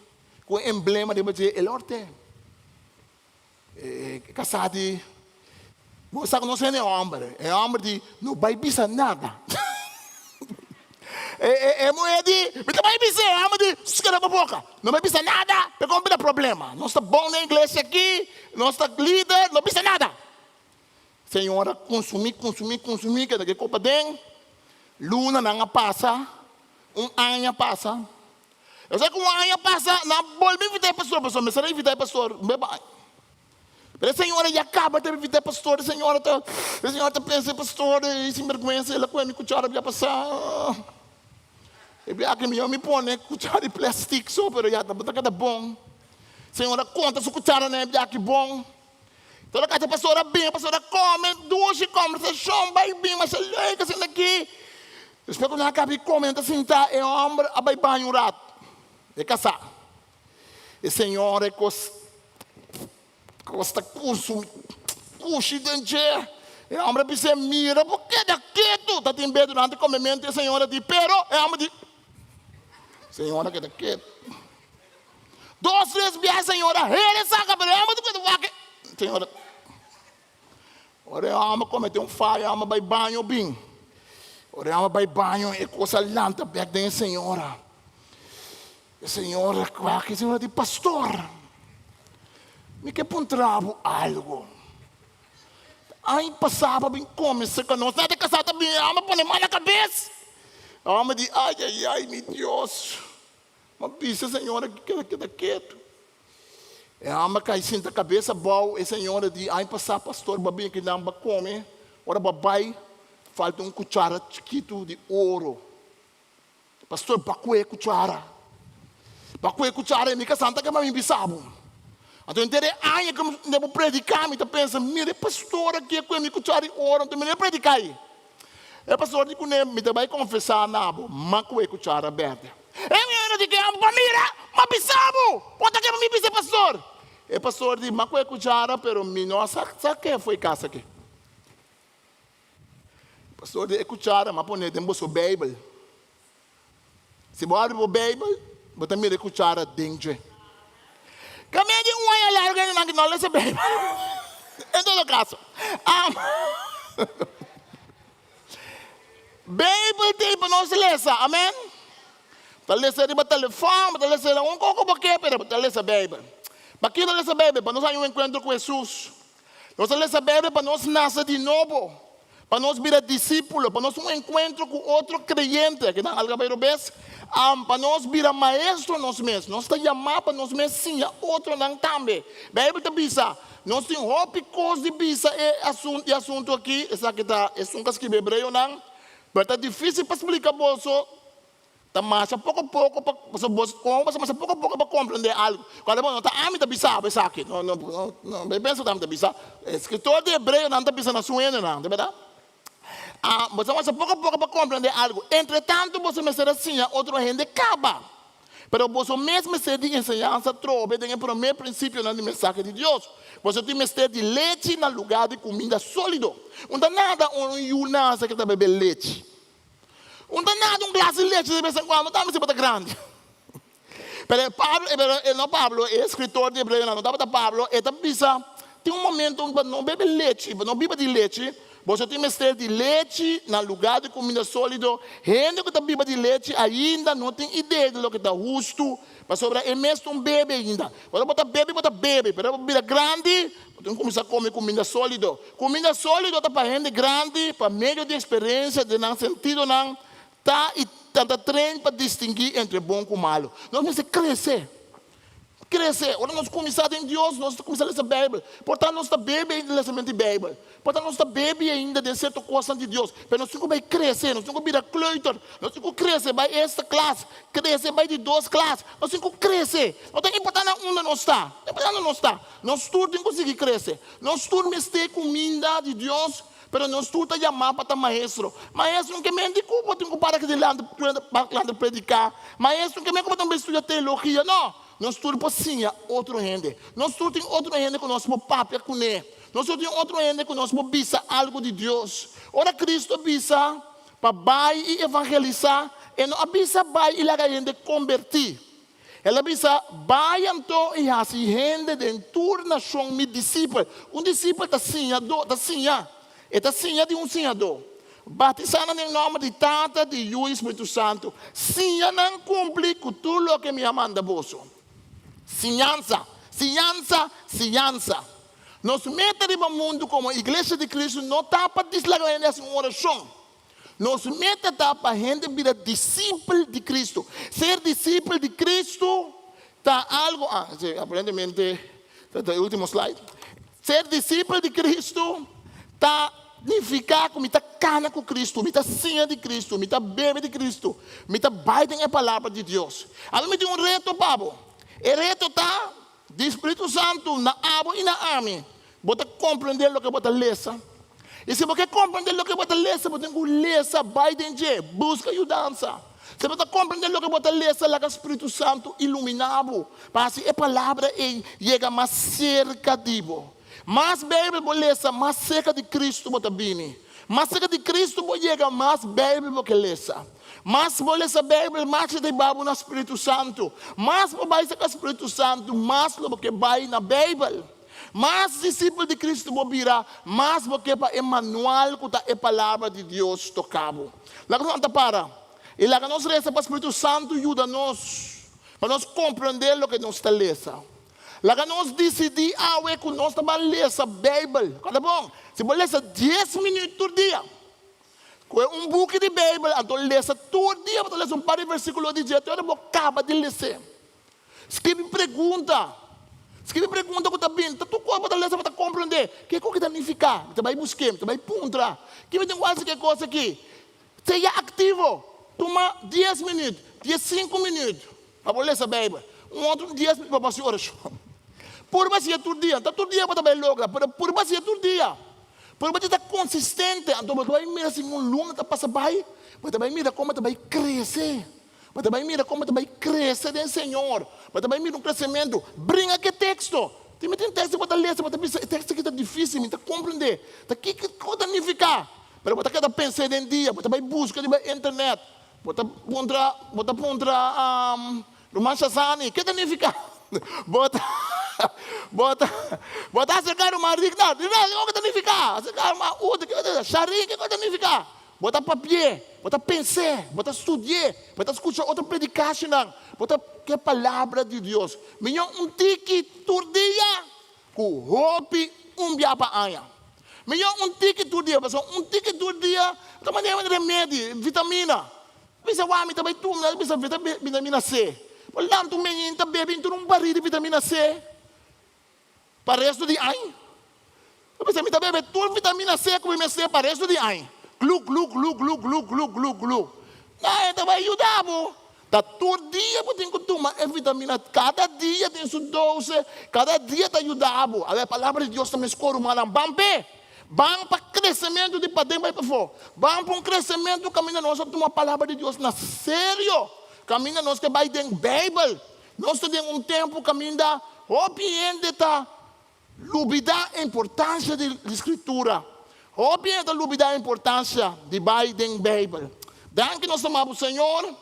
ku e emblema riba dje, el hòrt'é. E kasá di, bo sa ku nos hende hòmber, e hòmber di no bai bisa nada. E muhé di, mi ta bai bis'é, e hòmber di, skera bo boka, no bai bisa nada, p'e kon bira problema. Nos ta bon den iglesia aki, nos ta lider, no bisa nada. Señora kunsumí, kunsumí, kunsumí, keda ke kopa den. Lunanan a pasa, un aña pasa. Esei ku un aña pasa, nan a bolbe invitá e pastor, pasobra mester a invitá e pastor un bes pa aña. Pero e señora ya kaba ta invitá e pastor, e señora ta, e señora ta pensa e pastor ei sinbergwensa, el a kohe mi kuchara bia pasá. E bia aki mihó mi pone kuchara di plastic so, pero ya tabata keda bon. Señora konta su kuchara na e bia aki bon. Todo kasa pastor a bin, pastor a kome, dushi kombersashon, bai bin, masha leuk asina aki. Despues ku nan a kaba di kome, nan ta sinta, e hòmber a bai baña un ratu. E kasá. E señora e kos. Kos ta kunsumí kushi den dje. E hòmber a bis'é, Mira, bo keda ketu. Ta tin be durante komementu e señora di, pero e hòmber di, Señora keda ketu. Dos tres biaha e señora hera e saka, pero e hòmber ta keda wak e señora. Ora e hòmber komete un fayo, e hòmber bai baño bin. Ora e hòmber bai baño, e kos a lanta bèk den e señora. E señora wak e señora di, Pastor, mi ke puntra bo algu. Aña pasá bo a bin kome serka nos. Nada kasá ta bin, e hòmber pone man na kabes. E hòmber di, Ai, ai, ai, mi Dios. Mi a bisa e señora ki keda keda ketu. E hòmber kai sinta kabes abou. E señora di, Aña pasá pastor bo a bin akinan bo a kome. Ora bo a bai, falta un kuchara chikitu di oro. Pastor, pa kue kuchara? Pa kue kuchara e mi ka santa ke pa mi bisa bo. Anto henter e aña ku mi bo prediká mi ta pensa, mira e pastor aki a kue mi kuchara di oro, anto mi no e prediká ei. E pastor di kuné, mi ta bai konfesá na bo, m'a kue kuchara bèrdè. E mi di ke amo pa mira, m'a bisa bo! Bo ta ke pa mi bisa e pastor? E pastor di, m'a kue kuchara, pero mi no a sa ke foi kasa ke. Pastor di e kuchara m'a pone den boso Beibel. Si bo abri bo Beibel, bo ta mira e kuchara den dje. Kamia di un aña largu hendenan ki no lesa Beibel. En todo kaso, Beibel tin pa nos lesa, amen. Bo ta lesa riba telefòn, bo ta lesa riba un koko bo ke, pero bo ta lesa Beibel. Pakiko ta lesa Beibel? Pa nos haña un enkuentro ku Hesus. Nos a lesa Beibel pa nos nase di nobo, pa nos bira disípulo, pa nos un enkuentro ku otro kreyente, aki nan alga bai robes, pa nos bira maestro nos mes. Nos ta yamá pa nos mes siña otronan tambe. Beibel ta bisa, nos tin hopi kos di bisa e e asuntu aki, esaki ta esun ku a skibi Hebreonan, pero ta difísil pa splika boso. Ta masha poko poko pa pasobra bo komo pasobra masha poko poko pa komprendé algu. Kual bo no ta ami ta bisa bo esaki. No no no no bay pensa ku ami ta bisa. E skritor di Hebreonan ta bisa na su hendenan, ta bèrdat? Ah, bo ta masha poko poko pa komprendé algu. Entretantu boso mester a siña otro hende kaba. Pero boso mes mester di enseñansa trobe den e promé prinsipionan di mensahe di Dios. Boso tin mester di lechi na lugá di kuminda sólido. Un ta nada ora un yu nase ku ta bebe lechi. Un ta nada un glas di lechi de bes en cuando tambe si bo ta grandi. Pero e Pablo, pero e no Pablo, e escritor di Hebreonan no tabata Pablo, e ta bisa, tin un momento pa no bebe lechi, pa no biba di lechi, boso tin mester di lechi na lugar di cuminda solido, hende cu ta biba di lechi ainda no tin idea di loke ta hustu, pasobra e mes ta un bebe ainda. Ora bo ta bebe, bo ta bebe, pero ora bo bira grandi, Bo tin kuminsá kome kuminda sólido. Kuminda sólido ta pa hende grandi, pa medio di eksperensia den nan sentidonan ta i nan ta train pa distinguí entre bon ku malu. Nos mester krese. Krese. Ora nos kuminsá den Dios, nos ta kuminsá lesa Beibel. Por ta nos ta bebe ainda den lesamentu di Beibel. Por ta nos ta bebe ainda den sierto kosnan di Dios. Pero nos tin ku bai krese. Nos tin ku bira kleuter. Nos tin ku krese bai esta klas, krese bai di dos klas. Nos tin ku krese. No ta importá na unda nos ta. No ta importá unda nos ta. Nos tur tin ku sigui krese. Nos tur mester kuminda di Dios, pero nos tur ta yamá pa ta maestro. Maestro no ke men di ku bo tin ku para aki dilanti dilanti prediká. Maestro no ke men ku bo tin ku studia teologia. No. Nos tur por siña otro hende. Nos tur tin otro hende ku nos por papia kuné. Nos tur tin otro hende ku nos por bisa algu di Dios. Ora Kristu a bisa pa bai i evangelisá, e no a bisa bai i laga hende kombertí. El a bisa, Bai anto i hasi hende den tur nashon mi disipel. Un disipel ta siñadó, ta siña. E ta siña di un siñadó. Batisá nan den nòmber di Tata, di Yu i Spiritu Santu. Siña nan kumpli ku tur loke mi a manda boso. Siñansa, siñansa, siñansa. Nos meta riba mundu komo Iglesia di Kristu no ta pa dislaga hende hasi un orashon. Nos meta ta pa hende bira disipel di Cristo. Ser disipel di Cristo ta algo, ah, si, aparentemente ta e ultimo slide. Ser disipel di Cristo ta nifica cu mi ta cana cu Cristo, mi ta siña di Cristo, mi ta bebe di Cristo, mi ta bai den e palabra di Dios. Awor mi tin un reto pa bo. E reto ta di Spiritu Santo na abo y na ami. Bo ta komprendé loke bo ta lesa? I si bo ke komprendé loke bo ta lesa, bo tin ku lesa, bai den dje, buska yudansa. Si bo ta komprendé loke bo ta lesa, laga Spiritu Santu iluminá bo pa hasi e palabra ei yega mas serka di bo. Mas Beibel bo lesa, mas serka di Kristu bo ta bini. Mas serka di Kristu bo yega, mas Beibel bo ke lesa. Mas bo lesa Beibel, mas e ta hiba bo na Spiritu Santu. Mas bo bai serka Spiritu Santu, mas lo bo ke bai na Beibel. Mas disipel di Kristu bo bira, mas bo ke pa e manual ku ta e Palabra di Dios toka bo. Laga nos anta para i laga nos resa pa Spiritu Santu yuda nos pa nos komprendé loke nos ta lesa. Laga nos disidí awe ku nos ta ban lesa Beibel. Kòrda bon, si bo lesa dies minüt tur dia, kohe un buki di Beibel anto lesa tur dia bo ta lesa un par di versíkulo di dje te ora bo kaba di les'é. Skirbi pregunta. Skirbi pregunta ku ta bin. Ta tur kos bo ta lesa bo ta komprendé. Kiko ki ta nifiká? Mi ta bai busk'é, mi ta bai puntra. Ki mi tin ku hasi ku e kos aki? Sea aktivo. Tuma dies minüt, diesinku minüt pa bo lesa Beibel. Un otro dies minüt pa bo hasi orashon. Purba hasié tur dia. Ta tur dia bo ta bai logra, pero purba hasié tur dia. Purba di ta konsistente. Anto bo ta bai mira si un luna ta pasa bai, bo ta bai mira kon bo ta bai krese. Bo ta bai mira kon bo ta bai krese den Señor. Bo ta bai mira un kresementu. Bringa ku e teksto. Tin mi tin teksto ku bo ta lesa, bo ta bisa, e teksto aki ta difísil, mi ta komprendé. Ta kiko ku ta nifiká? Pero bo ta keda pens'é den dia, bo ta bai buska riba internet, bo ta puntra, bo ta puntra Ruman Shazani, ke ta nifiká? Bo ta, bo ta, bo ta aserká Ruman Rigna, Rigna, kiko ta nifiká? Aserká Ruman Uta, kiko ta nifiká? Sharin, kiko ta nifiká? Bo ta papi'é, bo ta pens'é, bo ta studi'é, bo ta skucha otro predikashonnan, bo ta ke Palabra di Dios. Miñó un tiki tur dia ku hopi un bia pa aña. Miñó un tiki tur dia, pasobra un tiki tur dia ta manera un remedi, vitamina. Bisa wak mi ta bai tuma, bisa vitamina C. Bo lanta un meñin ta bebe intur un baril di vitamina C. Pa resto di añ. Ta bisa mi ta bebe tur vitamina C ku mi mester pa resto di añ. Glu glu glu glu glu glu glu glu. Na e ta bai yuda bo. Ta tur dia bo tin ku tuma e vitamina. Kada dia tin su dose. Kada dia ta yuda bo. Awor e palabra di Dios ta meskor rumannan. Ban p'e. Ban pa kresementu di paden bai pafó. Ban pa un kresementu kaminda nos a tuma palabra di Dios na serio. Kaminda nos ke bai den Beibel. Nos ta den un tempu kaminda hopi hende ta lubidá e importansia di Skritura. Hopi hende ta lubidá e importansia di bai den Beibel. Danki nos ta maba Señor.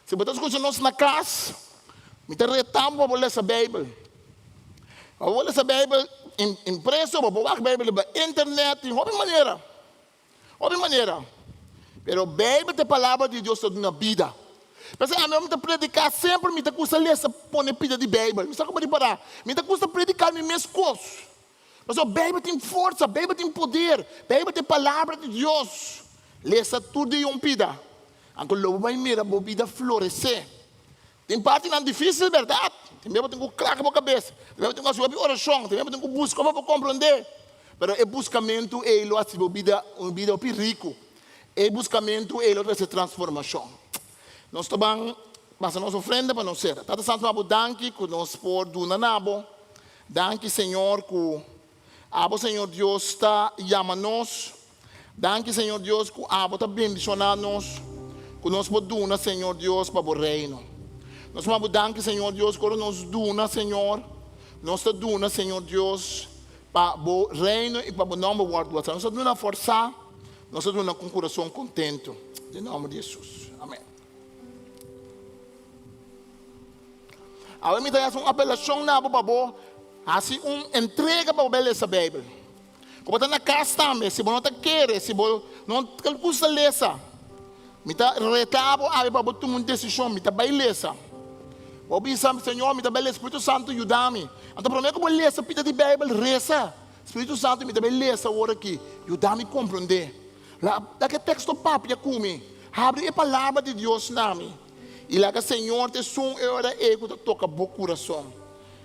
Si bo ta skucha nos na kas, mi ta retá bo pa bo lesa Beibel. Pa bo lesa Beibel impreso, bo por wak Beibel riba internet, tin hopi manera. Hopi manera. Pero Bijbel ta e Palabra di Dios ta duna bida. P'esei ami ora mi ta prediká semper mi ta gusta lesa pone pida di Bijbel. Mi sa ku bo ripará. Mi ta gusta prediká mi mes kos. Pasobra Bijbel tin forsa, Bijbel tin poder, Bijbel ta e Palabra di Dios. Lesa tur dia un pida. Anto lo bo bai mira bo bida floresé. Tin partinan difísil, bèrdat. Tin bia bo tin ku klak bo kabes. Tin bia bo tin ku hasi hopi orashon. Tin bia bo tin ku buska pa bo komprondé. Pero e buskamentu ei lo hasi bo bida un bida hopi riku. E buskamentu ei lo trese transformashon. Nos ta ban pasa nos ofrenda pa nos sera. Tata Santu, abo danki ku nos por duna na bo. Danki, Señor, ku abo, Señor Dios, ta yama nos. Danki Señor Dios ku abo ta bendishoná nos ku nos por duna Señor Dios pa bo reino. Nos manda bo danki Señor Dios ku ora nos duna Señor nos ta duna Señor Dios pa bo reino i pa bo nòmber wòrdu alsá. Nos ta duna forsá, nos ta duna ku un kurason kontentu. Den nòmber di Hesus. Amèn. Awe mi ta hasi un apelashon na bo pa bo hasi un entrega pa bo bai lesa Beibel. Ku bo ta na kas tambe, si bo no ta kere, si bo no ta gusta lesa, mi ta reta bo awe pa bo tuma un desishon, mi ta bai lesa. Bo bisa, Señor, mi ta bai lesa, Spiritu Santu yuda mi. Anto promé ku bo lesa pida di Beibel, resa, Spiritu Santu, mi ta bai lesa awor aki, yuda mi komprondé. Laga e teksto papia ku mi. Habri e Palabra di Dios na mi. I laga Señor ta esun e ora ei ku ta toka bo kurason.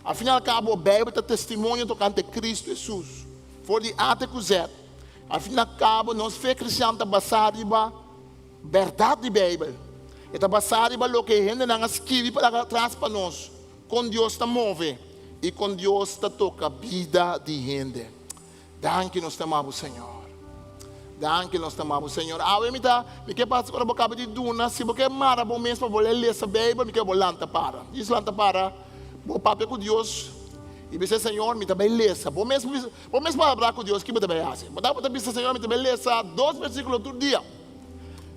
Al fin i al kabo, Beibel ta testimonio tokante Kristu Hesus, for di A te ku Z. Al fin i al kabo, nos fe kristian ta basá riba bèrdat di Beibel. E ta basá riba loke e hendenan a skirbi pa laga atras pa nos, kon Dios ta move i kon Dios ta toka bida di hende. Danki nos ta ama bo, Señor. Danki nos ta ama bo Señor. Awe mi ta mi ke pasa ora bo kaba di duna si bo ke mara bo mes pa bo lei lesa Bijbel mi ke bo lanta para. Djis lanta para bo papia ku Dios i bisa Señor mi ta bai lesa. Bo mes bo mes palabra ku Dios ki bo ta bai hasi. Bo tabata bisa Señor mi ta bai lesa dos versikulo tur dia.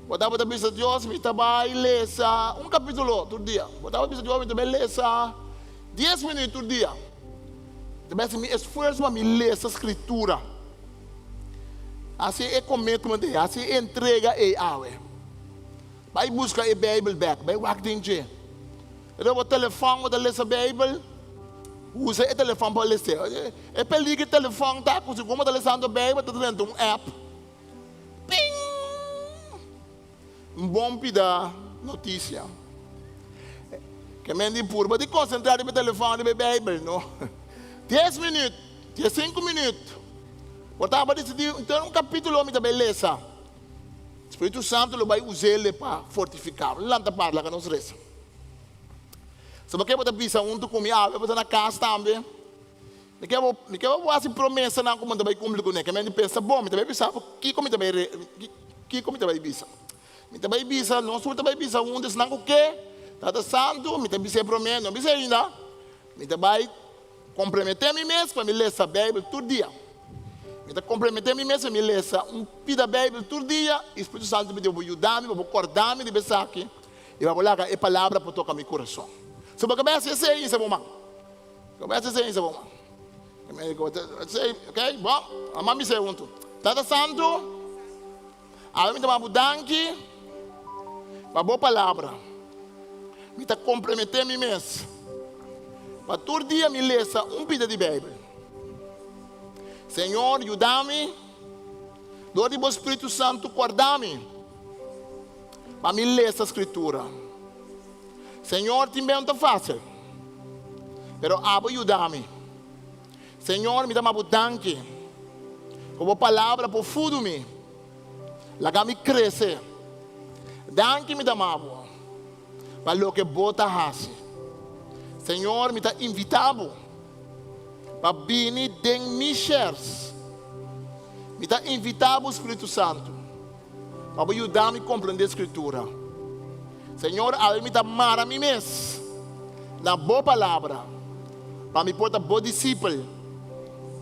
Bo tabata bisa Dios mi ta bai lesa un kapitulo tur dia. Bo tabata bisa Dios mi ta bai lesa dies minüt tur dia. Mi ta bai hasi mi esfuerso pa mi lesa Skritura. Hasi e commitment ei, hasi e entrega ei awe. Bai buska e Bijbel bek, bai wak den dje. Riba bo telefòn bo ta lesa Bijbel, usa e telefòn pa les'é. E peligro di telefòn ta ku segun bo ta lesando Bijbel ta drenta un app, ping! Un bon pida notisia. Ke men di purba di konsentrá riba e telefòn riba e Beibel, no. Dies minüt, diesinku minüt. Bo tabata disidí, Nton un kapítulo mi ta bai lesa. Spiritu Santu lo bai us'el pa fortifiká bo. Lanta para, laga nos resa. Si bo ke bo ta bisa huntu ku mi awe, bo ta na kas tambe. Mi ke bo, mi ke bo hasi promesanan ku bo ta bai kumpli kuné. Ke men di pensa bon, mi ta bai bisa bo kiko mi ta bai re, kiko mi ta bai bisa. Mi ta bai bisa, nos tur ta bai bisa huntu esnan ku ke Tata Santu, mi ta bisa e promé, no bisa ainda, mi ta bai komprometé mi mes pa mi lesa Beibel tur dia. Mi ta komprometé mi mes pa mi lesa un pida Beibel tur dia i Spiritu Santu ta pidi bo yuda mi pa bo kòrda mi riba esaki i pa bo laga e palabra por toka mi kurason. Si bo ke bai hasi esei, hisa bo man. Ok, bon, a mami huntu. Tata Santu, awe mi ta manda bo danki pa bo palabra. Mi ta komprometé mi mes pa tur dia mi lesa un pida di Beibel. Señor, yuda mi dor di bo Spiritu Santu kòrda mi pa mi lesa Skritura. Señor tin ben ta fácil, pero abo yuda mi. Señor, mi ta ma bo danki ku bo palabra por fudu mi, laga mi krese. Danki mi ta ma bo pa loke bo ta hasi. Señor, mi ta invita bo pa bini den mi shers. Mi ta invita bo, Spiritu Santu. Pa bo yuda mi komprendé Skritura. Señor, awe mi ta mara mi mes na Bo Palabra pa mi por ta Bo disipel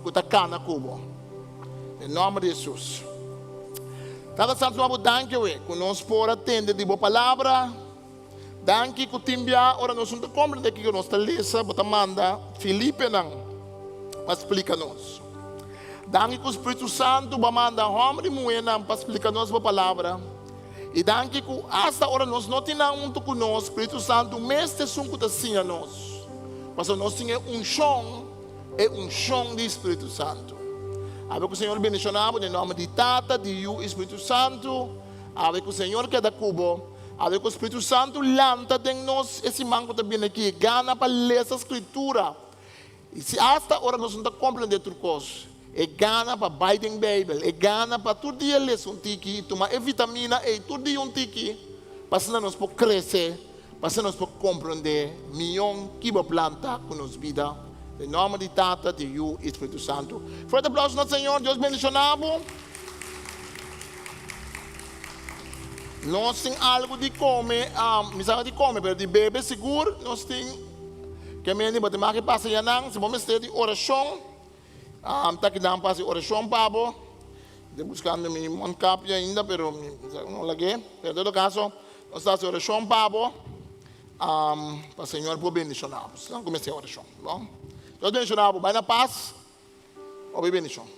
ku ta kana ku Bo. Den nòmber di Hesus. Tata Santu, nos bo danki awe ku nos por a tende di Bo Palabra. Danki ku tin bia ora nos no ta komprendé kiko nos ta lesa, Bo ta manda Filipenan pa splika nos. Danki ku Spiritu Santu bo a manda hòmber i muhénan pa splika nos bo Palabra. I danki ku asta ora nos no tin nan huntu ku nos, Spiritu Santu mes ta esun ku ta siña nos, pasobra nos tin e unshon, e unshon di Spiritu Santu. Awe ku Señor bendishoná bo den nòmber di Tata, di Yu i Spiritu Santu. Awe ku Señor keda ku bo. Awe ku Spiritu Santu lanta den nos e siman ku ta bini aki, gana pa lesa Skritura. I si asta ora nos no ta komprendé tur kos, e gana pa bai den Beibel, e gana pa tur dia lesa un tiki i tuma e vitamina ei tur dia un tiki, pa asina nos por krese, pa asina nos por komprendé mion ki bo plan ta ku nos bida. Den nòmber di Tata, di Yu i Spiritu Santu. Fuerte aplauso na Señor. Dios bendishoná bo. Nos tin algu di kome, mi sa di kome, pero di bebe sigur nos tin. Ke mende bo tin mag pasa yanan, si bo mester di orashon, ta kinan pa hasi orashon pa bo. Mi ta buskando mi mondkapje ainda, pero mi no lag'é. Pero en todo kaso, nos ta hasi orashon pa bo, pa Señor por bendishoná bo. Nan kuminsá e orashon, bon. Dios bendishoná bo, bai na pas, hopi bendishon.